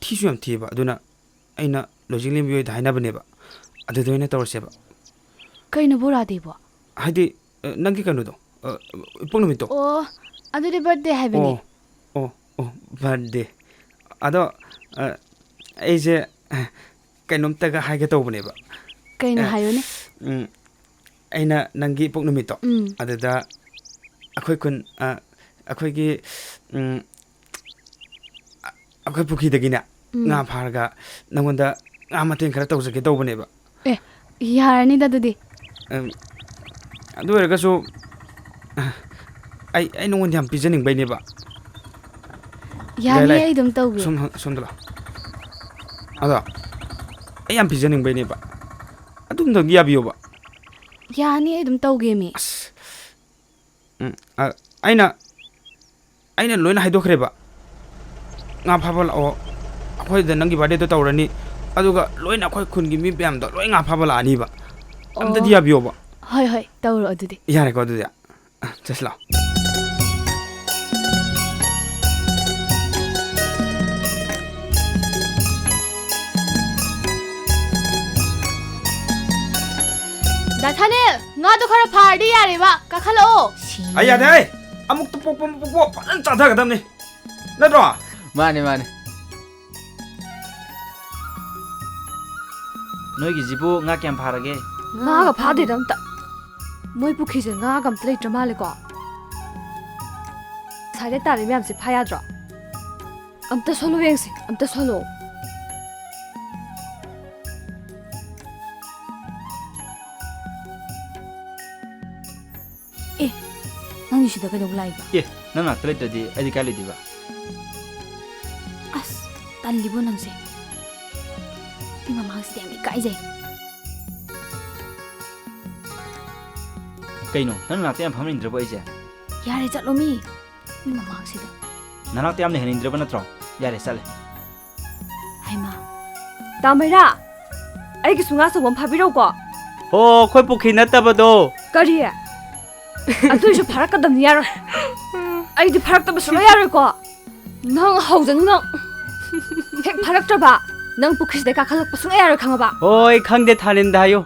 ꯊꯤꯁꯨ ꯌꯥꯝ ꯊꯤꯑꯕ꯫ ꯑꯗꯨꯅ ꯑꯩꯅ ꯂꯣꯏꯖꯤꯡ ꯂꯦꯝꯕꯤ ꯍꯣꯏꯗ ꯍꯥꯏꯅꯕꯅꯦꯕ, ꯑꯗꯨꯗ ꯑꯣꯏꯅ ꯇꯧꯔꯁꯦꯕ꯫ ꯀꯩꯅꯣ ꯕꯣꯔꯥꯗꯤꯕꯣ? ꯍꯥꯏꯗꯤ, ꯑ, ꯅꯪꯒꯤ ꯀꯩꯅꯣꯗꯣ, ꯑ, ꯏꯄꯣꯛ ꯅꯨꯃꯤꯠꯇꯣ꯫ ꯑꯣ, ꯑꯗꯨꯗꯤ ꯕꯥꯔꯠꯗꯦ ꯍꯥꯏꯕꯅꯦ꯫ ꯑꯣ, ꯑꯣ, ꯑꯣ, ꯕꯥꯔꯠꯗꯦ꯫ ꯑꯗꯣ, ꯑ, ꯑꯩꯁꯦ, ꯑ, ꯀꯩꯅꯣꯝꯇꯒ ꯍꯥꯏꯒꯦ ꯇꯧꯕꯅꯦꯕ꯫ ꯀꯩꯅꯣ ꯑꯦ, ꯍꯥꯏꯌꯨꯅꯦ? ꯎꯝ, ꯑꯩꯅ ꯅꯪꯒꯤ ꯏꯄꯣꯛ ꯅꯨꯃꯤꯠꯇꯣ, ꯎꯝ꯫ ꯑꯗꯨꯗ ꯑꯩꯈꯣꯏ ꯈꯨꯟ, ꯑ, ꯑꯩꯈꯣꯏꯒꯤ, ꯎꯝ, ꯑ-, ꯑꯩꯈꯣꯏ ꯄꯨꯈ꯭ꯔꯤꯗꯒꯤꯅꯦ, ꯎꯝ꯫ ꯉꯥ ꯐꯥꯔꯒ ꯅꯪꯉꯣꯟꯗ ꯉꯥ ꯃꯇꯦꯡ ꯈꯔ ꯇꯧꯖꯒꯦ ꯇꯧꯕꯅꯦꯕ꯫ ꯑꯦ, ꯌꯥꯔꯅꯤꯗ ꯑꯗꯨꯗꯤ꯫ ꯎꯝ, ꯑꯗꯨ ꯑꯣꯏꯔꯒꯁꯨ, ꯑ, ꯑꯩ, ꯑꯩ ꯅꯉꯣꯟꯗ ꯌꯥꯝ ꯄꯤꯖꯅꯤꯡꯕꯩꯅꯦꯕ꯫ ꯌꯥꯅꯤ, ꯂꯩ, ꯂꯩ꯫ ꯑꯩ ꯑꯗꯨꯝ ꯇꯧꯒꯦ꯫ ꯁꯣꯝ, ꯁꯣꯝꯗ ꯂꯥꯛꯑꯣ꯫ ꯑꯗꯣ, ꯑꯩ ꯌꯥꯝ ꯄꯤꯖꯅꯤꯡꯕꯩꯅꯦꯕ꯫ ꯑꯗꯨꯝꯗꯪꯗꯤ ꯌꯥꯕꯤꯌꯣꯕ꯫ ꯌꯥꯅꯤ, ꯑꯩ ꯑꯗꯨꯝ ꯇꯧꯒꯦꯃꯤ꯫ ꯑꯁ, ꯎꯝ, ꯑ, ꯑꯩꯅ, ꯑꯩꯅ ꯂꯣꯏꯅ ꯍꯥꯏꯗꯣꯛꯈ꯭ꯔꯦꯕ꯫ ꯉꯥ ꯐꯥꯕ ꯂꯥꯛꯑꯣ, ꯑꯩꯈꯣꯏꯗ ꯅꯪꯒꯤ ꯕꯥꯔꯗꯦꯗꯣ ꯇꯧꯔꯅꯤ, ꯑꯗꯨꯒ ꯂꯣꯏꯅ ꯑꯩꯈꯣꯏ ꯈꯨꯟꯒꯤ ꯃꯤ ꯃꯌꯥꯝꯗꯣ ꯂꯣꯏ ꯉꯥ ꯐꯥꯕ ꯂꯥꯛꯑꯅꯤꯕ꯫ ꯑꯝꯇꯗꯤ ꯑꯣ꯫ ꯌꯥꯕꯤꯌꯣꯕ꯫ ꯍꯣꯏ, ꯍꯣꯏ, ꯇꯧꯔꯣ ꯑꯗꯨꯗꯤ꯫ ꯌꯥꯔꯦꯀꯣ ꯑꯗꯨꯗꯤ? ꯑ, ꯆꯠꯁꯤ ꯂꯥꯛꯑꯣ꯫ ꯗꯥ ꯁꯥꯅꯦꯜ, ꯉꯥꯗꯣ ꯈꯔ ꯐꯥꯔꯗꯤ ꯌꯥꯔꯦꯕ, ꯀꯥꯈꯠꯂꯛꯑꯣ꯫ ꯑꯩ ꯌꯥꯗꯦ, ꯑꯩ ꯑꯃꯨꯛꯇ ꯄꯣꯛꯄ ꯃꯄꯣꯛꯄ ꯐꯖꯅ ꯆꯥꯊꯒꯗꯕꯅꯤ, ꯅꯠꯇ꯭ꯔꯣ? ꯃꯥꯅꯦ, ꯃꯥꯅꯦ꯫ ꯅꯣꯏꯒꯤꯁꯤꯕꯨ ꯉꯥ ꯀꯌꯥꯝ ꯐꯥꯔꯒꯦ? ꯉꯥꯒ ꯐꯥꯗꯦꯗ ꯑꯝꯇ꯫ ꯃꯣꯏ ꯄꯨꯈ꯭ꯔꯤꯁꯦ ꯉꯥꯒ ꯑꯝꯇ ꯂꯩꯇ꯭ꯔ ꯃꯥꯜꯂꯦꯀꯣ꯫ ꯁꯥꯏꯗ ꯇꯥꯔꯤ ꯃꯌꯥꯝꯁꯦ ꯐꯥ ꯌꯥꯗ꯭ꯔꯣ? ꯑꯝꯇ ꯁꯣꯜꯂꯣ ꯌꯦꯡꯁꯤ, ꯑꯝꯇ ꯁꯣꯜꯂꯣ꯫ ꯑꯦ, ꯅꯪꯗꯤ ꯁꯤꯗ ꯀꯩꯗꯧꯕ ꯂꯥꯛꯏꯕ? ꯑꯦ, ꯅꯪ ꯉꯥꯛꯇ ꯂꯩꯇ꯭ꯔꯗꯤ ꯑꯩꯗꯤ ꯀꯥꯏ ꯂꯩꯗꯣꯏꯕ? ꯑꯁ, ꯇꯜꯂꯤꯕꯣ ꯅꯪꯁꯦ꯫ ꯃꯤ ꯃꯃꯥꯡꯁꯤꯗ ꯌꯥꯝ ꯏꯀꯥꯏꯖꯩ꯫ ꯀꯩꯅꯣ, ꯅꯪ ꯅꯥꯛꯇ ꯌꯥꯝ ꯐꯝꯍꯟꯅꯤꯡꯗ꯭ꯔꯕꯣ ꯑꯩꯁꯦ? ꯌꯥꯔꯦ, ꯆꯠꯂꯣ ꯃꯤ꯫ ꯃꯤ ꯃꯃꯥꯡꯁꯤꯗ꯫ ꯅꯅꯥꯛꯇ ꯌꯥꯝ ꯂꯩꯍꯟꯅꯤꯡꯗ꯭ꯔꯕ ꯅꯠꯇ꯭ꯔꯣ? ꯌꯥꯔꯦ, ꯆꯠꯂꯦ꯫ ꯍꯩꯃꯥ꯫ ꯇꯥ ꯃꯩꯔꯥ, ꯑꯩꯒꯤꯁꯨ ꯉꯥ ꯑꯆꯧꯕ ꯑꯃ ꯐꯥꯕꯤꯔꯧꯀꯣ꯫ ꯑꯣ, ꯑꯩꯈꯣꯏ ꯄꯨꯈ꯭ꯔꯤ ꯅꯠꯇꯕꯗꯣ꯫ ꯀꯔꯤ? ꯑꯗꯨꯏꯁꯨ ꯐꯥꯔꯛꯀꯗꯕꯅꯤ, ꯌꯥꯔꯣꯏ꯫ ꯑꯩꯗꯤ ꯐꯥꯔꯛꯇꯕ ꯁꯨꯡꯌꯥ ꯌꯥꯔꯣꯏꯀꯣ꯫ ꯅꯪ ꯍꯧꯖꯅꯨ ꯅꯪ꯫ ꯍꯦꯛ ꯐꯥꯔꯛꯇ꯭ꯔꯕ ꯅꯪ ꯄꯨꯈ꯭ꯔꯤꯁꯤꯗ ꯀꯥꯈꯠꯂꯛꯄ ꯁꯨꯡꯌꯥ ꯌꯥꯔꯣꯏ, ꯈꯪꯉꯕ? ꯍꯣꯏ, ꯈꯪꯗꯦ, ꯊꯥꯅꯤꯟꯗ ꯍꯥꯏꯌꯨ꯫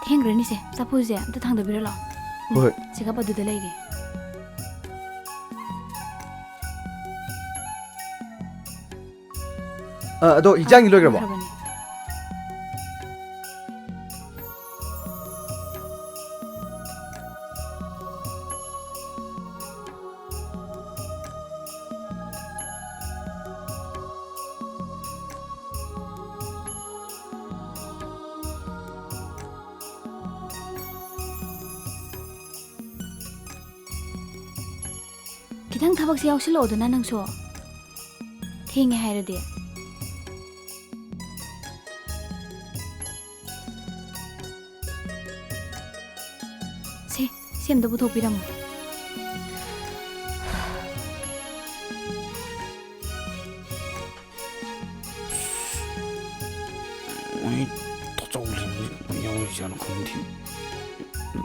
ꯊꯦꯡꯈ꯭ꯔꯅꯤꯁꯦ, ꯆꯐꯨꯁꯦ ꯑꯝꯇ ꯊꯥꯡꯗꯕꯤꯔ ꯂꯥꯛꯑꯣ꯫ ꯍꯣꯏ꯫ ꯆꯦꯒꯞ ꯑꯗꯨꯗ ꯂꯩꯔꯦ꯫ ꯑ, ꯑꯗꯣ ꯏꯟꯖꯥꯡꯗꯤ ꯂꯣꯏꯈ꯭ꯔꯕꯣ? ꯂꯣꯏꯈ꯭ꯔꯕꯅꯦ꯫ ꯈꯤꯇꯪ ꯊꯕꯛꯁꯦ ꯌꯥꯎꯁꯤꯜꯂꯛꯑꯣꯗꯅ ꯅꯪꯁꯨ꯫ ꯊꯦꯡꯉꯦ ꯍꯥꯏꯔꯗꯤ꯫ ꯁꯦ, ꯁꯦ ꯑꯝꯇ ꯄꯨꯊꯣꯛꯄꯤꯔꯝꯃꯣ꯫ ꯃꯣꯏ ꯇꯥꯆꯧꯁꯤꯡꯁꯤ ꯀꯃꯥꯏ ꯌꯥꯎꯔꯤꯖꯥꯠꯅꯣ ꯈꯪꯗꯦ꯫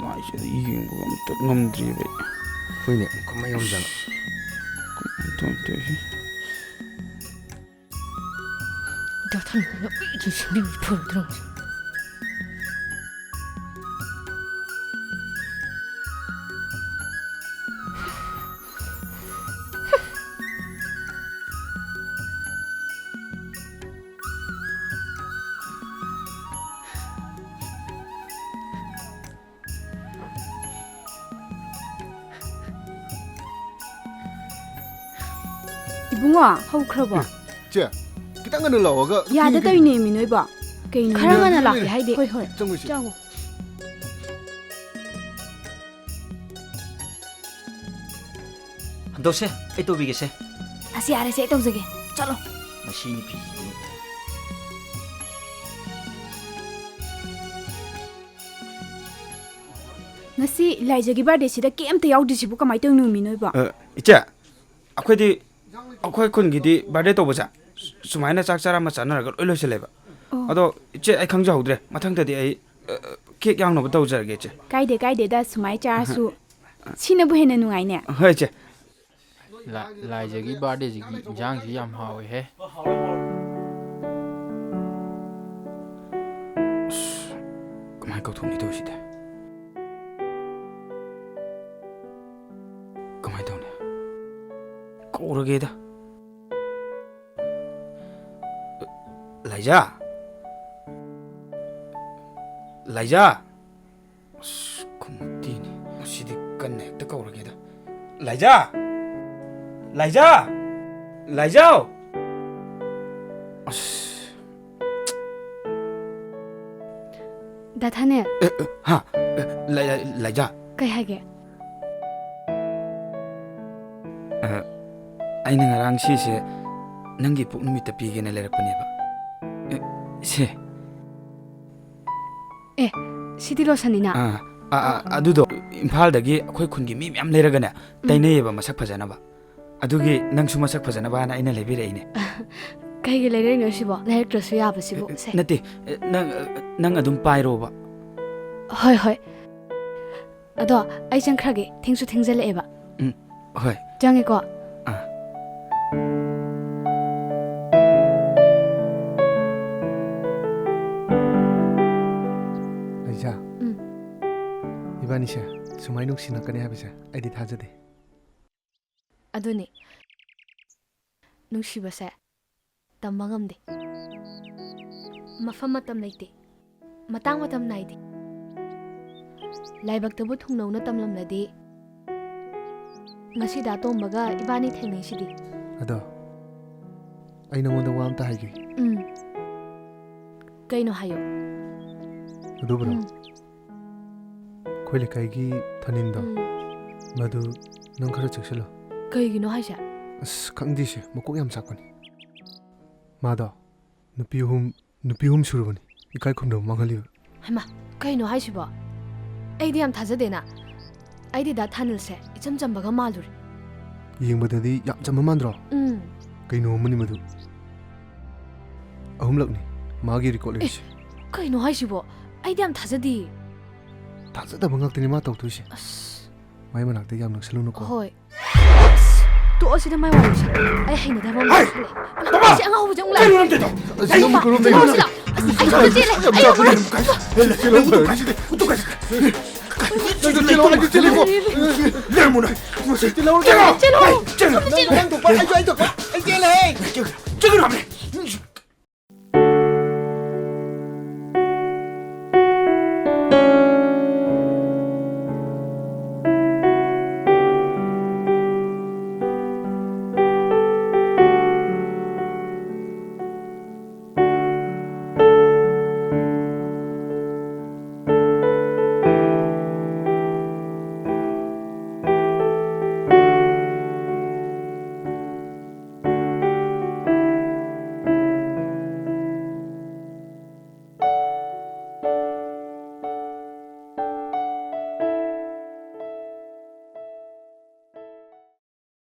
ꯂꯥꯏꯁꯤꯗ ꯌꯦꯡꯕꯒ ꯑꯝꯇ ꯉꯝꯗ꯭ꯔꯦꯕ ꯑꯩ꯫ ꯍꯣꯏꯅꯦ, ꯀꯃꯥꯏ ꯌꯥꯎꯔꯤꯖꯥꯠꯅꯣ? ꯀꯃꯥꯏ ꯇꯧꯔꯤ ꯇꯧꯔꯤꯁꯤ? ꯗꯥ ꯊꯥꯅꯤꯜꯅ ꯎꯏꯗ꯭ꯔꯤ ꯁꯦꯝꯕꯤꯕꯗꯤ ꯐꯔꯣꯏꯗ꯭ꯔꯣ? ꯏꯕꯨꯡꯉꯣ, ꯍꯧꯈ꯭ꯔꯕꯣ? ꯆꯦ, ꯈꯤꯇꯪ ꯉꯟꯅ ꯂꯥꯛꯑꯣꯒ ꯌꯥꯗ ꯀꯩ- ꯇꯧꯔꯤꯅꯦꯃꯤ ꯅꯣꯏꯕꯣ꯫ ꯀꯩꯅꯣ? ꯈꯔ ꯉꯟꯅ ꯂꯥꯛꯀꯦ ꯍꯥꯏꯗꯦ꯫ ꯍꯣꯏ, ꯍꯣꯏ꯫ ꯆꯪꯉꯨꯁꯤ꯫ ꯆꯪꯉꯣ꯫ ꯍꯟꯗꯣꯛꯁꯦ, ꯑꯩ ꯇꯧꯕꯤꯒꯦꯁꯦ꯫ ꯑꯁ, ꯌꯥꯔꯦꯁꯦ, ꯑꯩ ꯇꯧꯖꯒꯦ꯫ ꯆꯠꯂꯣ꯫ ꯃꯁꯤ ꯅꯨꯄꯤꯁꯤꯗꯤ꯫ ꯉꯁꯤ ꯂꯥꯏꯖꯒꯤ ꯕꯥꯔꯗꯦꯁꯤꯗ ꯀꯦꯛ ꯑꯝꯇ ꯌꯥꯎꯗ꯭ꯔꯤꯁꯤꯕꯨ ꯀꯃꯥꯏꯅ ꯇꯧꯔꯤꯅꯣ, ꯃꯤ ꯅꯣꯏꯕꯣ? ꯑ, ꯏꯆꯦ, ꯑꯩꯈꯣꯏꯗꯤ, ꯑꯩꯈꯣꯏ ꯈꯨꯟꯒꯤꯗꯤ ꯕꯥꯔꯗꯦ ꯇꯧꯕꯁꯦ ꯁꯨꯃꯥꯏꯅ ꯆꯥꯛ ꯆꯔꯥ ꯑꯃ ꯆꯥꯅꯔꯒ ꯂꯣꯏ ꯂꯣꯏꯁꯤꯜꯂꯦꯕ꯫ ꯑꯣ꯫ ꯑꯗꯣ ꯏꯆꯦ, ꯑꯩ ꯈꯪꯖꯍꯧꯗ꯭ꯔꯦ, ꯃꯊꯪꯗꯗꯤ ꯑꯩ, ꯑ, ꯀꯦꯛ ꯌꯥꯎꯅꯕ ꯇꯧꯖꯔꯒꯦ, ꯏꯆꯦ꯫ ꯀꯥꯏꯗꯦ, ꯀꯥꯏꯗꯦꯗ, ꯁꯨꯃꯥꯏꯅ ꯆꯥꯔꯁꯨ ꯁꯤꯅꯕꯨ ꯍꯦꯟꯅ ꯅꯨꯡꯉꯥꯏꯅꯦ꯫ ꯍꯣꯏ, ꯏꯆꯦ꯫ ꯂꯥ-, ꯂꯥꯏꯖꯒꯤ ꯕꯥꯔꯗꯦꯁꯤꯒꯤ ꯏꯟꯖꯥꯡꯁꯤ ꯌꯥꯝ ꯍꯥꯎꯋꯦꯍꯦ꯫ ꯑꯁ, ꯀꯃꯥꯏꯅ ꯀꯧꯊꯣꯛꯅꯤ ꯇꯧꯔꯤꯁꯤꯗꯤ? ꯀꯃꯥꯏꯅ ꯇꯧꯅꯤ? ꯀꯧꯔꯒꯦꯗ꯫ ꯂꯥꯏꯖꯥ? ꯂꯥꯏꯖꯥ? ꯑꯁ, ꯈꯨꯝꯃꯛꯇꯦꯅꯦ꯫ ꯃꯁꯤꯗꯤ ꯀꯟꯅ ꯍꯦꯛꯇ ꯀꯧꯔꯒꯦꯗ꯫ ꯂꯥꯏꯖꯥ! ꯂꯥꯏꯖꯥ! ꯂꯥꯏꯖꯥꯎ! ꯑꯁ꯫ ꯗꯥ ꯊꯥꯅꯦꯜ꯫ ꯑꯦ, ꯑꯦ, ꯍꯥ? ꯑꯦ, ꯂꯥꯏ-, ꯂꯥꯏ-, ꯂꯥꯏꯖꯥ꯫ ꯀꯩ ꯍꯥꯏꯒꯦ? ꯑ, ꯑꯩꯅ ꯉꯔꯥꯡ ꯁꯤꯁꯦ ꯅꯪꯒꯤ ꯄꯣꯛ ꯅꯨꯃꯤꯠꯇ ꯄꯤꯒꯦꯅ ꯂꯩꯔꯛꯄꯅꯦꯕ꯫ ꯑꯦ, ꯁꯦ꯫ ꯑꯦ, ꯁꯤꯗꯤ ꯂꯣꯁꯟꯅꯤꯅ꯫ ꯑꯥ, ꯑꯥ, ꯑꯥ, ꯑꯥ, ꯑꯥ꯫ ꯑꯗꯨꯗꯣ ꯏꯝꯐꯥꯜꯗꯒꯤ ꯑꯩꯈꯣꯏ ꯈꯨꯟꯒꯤ ꯃꯤ ꯃꯌꯥꯝ ꯂꯩꯔꯒꯅꯦ, ꯎꯝ꯫ ꯇꯩꯅꯩꯌꯦꯕ ꯃꯁꯛ ꯐꯖꯅꯕ꯫ ꯑꯗꯨꯒꯤ ꯅꯪꯁꯨ ꯃꯁꯛ ꯐꯖꯅꯕ ꯍꯥꯏꯅ ꯑꯩꯅ ꯂꯩꯕꯤꯔꯛꯏꯅꯦ꯫ ꯀꯩꯒꯤ ꯂꯩꯔꯛꯏꯅꯣ ꯁꯤꯕꯣ? ꯂꯩꯔꯛꯇ꯭ꯔꯁꯨ ꯌꯥꯕꯁꯤꯕꯨ꯫ ꯑꯦ, ꯁꯦ꯫ ꯅꯠꯇꯦ, ꯑꯦ, ꯅꯪ, ꯑ, ꯅꯪ ꯑꯗꯨꯝ ꯄꯥꯏꯔꯣꯕ꯫ ꯍꯣꯏ, ꯍꯣꯏ꯫ ꯑꯗꯣ ꯑꯩ ꯆꯪꯈ꯭ꯔꯒꯦ, ꯊꯦꯡꯁꯨ ꯊꯦꯡꯖꯜꯂꯛꯑꯦꯕ꯫ ꯎꯝ, ꯍꯣꯏ꯫ ꯆꯪꯉꯦꯀꯣ꯫ ꯑꯥ꯫ ꯂꯩꯖꯥ, ꯎꯝ꯫ ꯏꯕꯥꯅꯤꯁꯦ ꯁꯨꯃꯥꯏ ꯅꯨꯡꯁꯤꯅꯛꯀꯅꯤ ꯍꯥꯏꯕꯁꯦ ꯑꯩꯗꯤ ꯊꯥꯖꯗꯦ꯫ ꯑꯗꯨꯅꯤ꯫ ꯅꯨꯡꯁꯤꯕꯁꯦ ꯇꯝꯕ ꯉꯝꯗꯦ꯫ ꯃꯐꯝ ꯃꯇꯝ ꯂꯩꯇꯦ꯫ ꯃꯇꯥꯡ ꯃꯇꯝ ꯅꯥꯏꯗꯦ꯫ ꯂꯥꯏꯕꯛꯇꯕꯨ ꯊꯨꯡꯅꯧꯅ ꯇꯝꯂꯝꯂꯗꯤ ꯉꯁꯤꯗ ꯑꯇꯣꯝꯕꯒ ꯏꯕꯥꯅꯤ ꯊꯦꯡꯅꯩꯁꯤꯗꯤ꯫ ꯑꯗꯣ ꯑꯩ ꯅꯉꯣꯟꯗ ꯋꯥ ꯑꯝꯇ ꯍꯥꯏꯒꯦ꯫ ꯎꯝ꯫ ꯀꯩꯅꯣ ꯍꯥꯏꯌꯣ꯫ ꯑꯗꯨꯕꯨꯔꯣ? ꯎꯝ꯫ ꯑꯩꯈꯣꯏ ꯂꯩꯀꯥꯏꯒꯤ ꯊꯥꯅꯤꯟꯗꯣ, ꯎꯝ꯫ ꯃꯗꯨ ꯅꯪ ꯈꯔ ꯆꯦꯛꯁꯤꯜꯂꯣ꯫ ꯀꯩꯒꯤꯅꯣ ꯍꯥꯏꯁꯦ? ꯑꯁ, ꯈꯪꯗꯦꯁꯦ, ꯃꯀꯣꯛ ꯌꯥꯝ ꯆꯥꯛꯄꯅꯤ꯫ ꯃꯥꯗꯣ ꯅꯨꯄꯤ ꯑꯍꯨꯝ, ꯅꯨꯄꯤ ꯑꯍꯨꯝ ꯁꯨꯔꯕꯅꯤ ꯏꯀꯥꯏ ꯈꯨꯝꯅꯕ ꯃꯥꯡꯍꯜꯂꯤꯕ꯫ ꯍꯩꯃꯥ, ꯀꯩꯅꯣ ꯍꯥꯏꯁꯤꯕꯣ? ꯑꯩꯗꯤ ꯌꯥꯝ ꯊꯥꯖꯗꯦꯅ꯫ ꯑꯩꯗꯤ ꯗꯥ ꯊꯥꯅꯤꯜꯁꯦ ꯏꯆꯝ ꯆꯝꯕꯒ ꯃꯥꯜꯂꯨꯔꯦ꯫ ꯌꯦꯡꯕꯗꯗꯤ ꯌꯥꯝ ꯆꯝꯕ ꯃꯥꯟꯗ꯭ꯔꯣ? ꯎꯝ꯫ ꯀꯩꯅꯣ ꯑꯃꯅꯤ ꯃꯗꯨ꯫ ꯑꯍꯨꯝꯂꯛꯅꯤ ꯃꯥꯒꯤ ꯔꯦꯀꯣꯔꯗ ꯂꯩꯔꯤꯁꯦ꯫ ꯀꯩꯅꯣ ꯍꯥꯏꯁꯤꯕꯣ? ꯑꯩꯗꯤ ꯌꯥꯝ ꯊꯥꯖꯗꯤꯌꯦ꯫ ꯊꯥꯖꯗꯕ ꯉꯥꯛꯇꯅꯤ ꯃꯥ ꯇꯧꯗꯣꯏꯁꯦ꯫ ꯑꯁ꯫ ꯃꯥꯏ ꯃꯅꯥꯛꯇ ꯌꯥꯝ ꯅꯛꯁꯜꯂꯨꯅꯨꯀꯣ꯫ ꯍꯣꯏ꯫ ꯑꯁ, ꯇꯣꯛꯑꯁꯤꯗ ꯃꯥꯏ ꯋꯥꯔꯤꯁꯦ꯫ ꯑꯩ ꯍꯩꯅꯗꯕ ꯑꯃ ꯍꯩ! ꯂꯥꯛꯁꯜꯂꯦ꯫ ꯇꯣꯝꯕ! ꯑꯁꯤ ꯑꯉꯥꯎꯕꯁꯦ ꯑꯃꯨꯛ ꯂꯥꯛꯑꯦ꯫ ꯀꯩꯅꯣ ꯅꯪ ꯇꯧꯔꯤꯗꯣ? ꯇꯣꯝꯕ, ꯆꯦꯜꯂꯣ, ꯆꯦꯜꯂꯣ, ꯆꯦꯜꯂꯣ꯫ ꯑꯁ, ꯑꯩ ꯆꯦꯜꯂꯦ, ꯆꯦꯜꯂꯦ꯫ ꯑꯩ ꯌꯥꯝ ꯆꯦꯜꯂꯦ꯫ ꯆꯦꯜꯂꯦ, ꯆꯦꯜꯂꯦ꯫ ꯂꯩꯔꯝꯃꯣ ꯅꯪ꯫ ꯆꯦꯜꯂꯣ꯫ ꯆꯦꯜꯂꯣ꯫ ꯍꯩ, ꯆꯦꯜꯂꯣ꯫ ꯅꯪ, ꯅꯪ ꯊꯣꯛꯄ, ꯑꯩꯁꯨ, ꯑꯩ ꯊꯣꯛꯄ꯫ ꯑꯩ ꯆꯦꯜꯂꯦ꯫ ꯆꯦꯜꯂꯣ ꯍꯥꯏꯕꯅꯦ꯫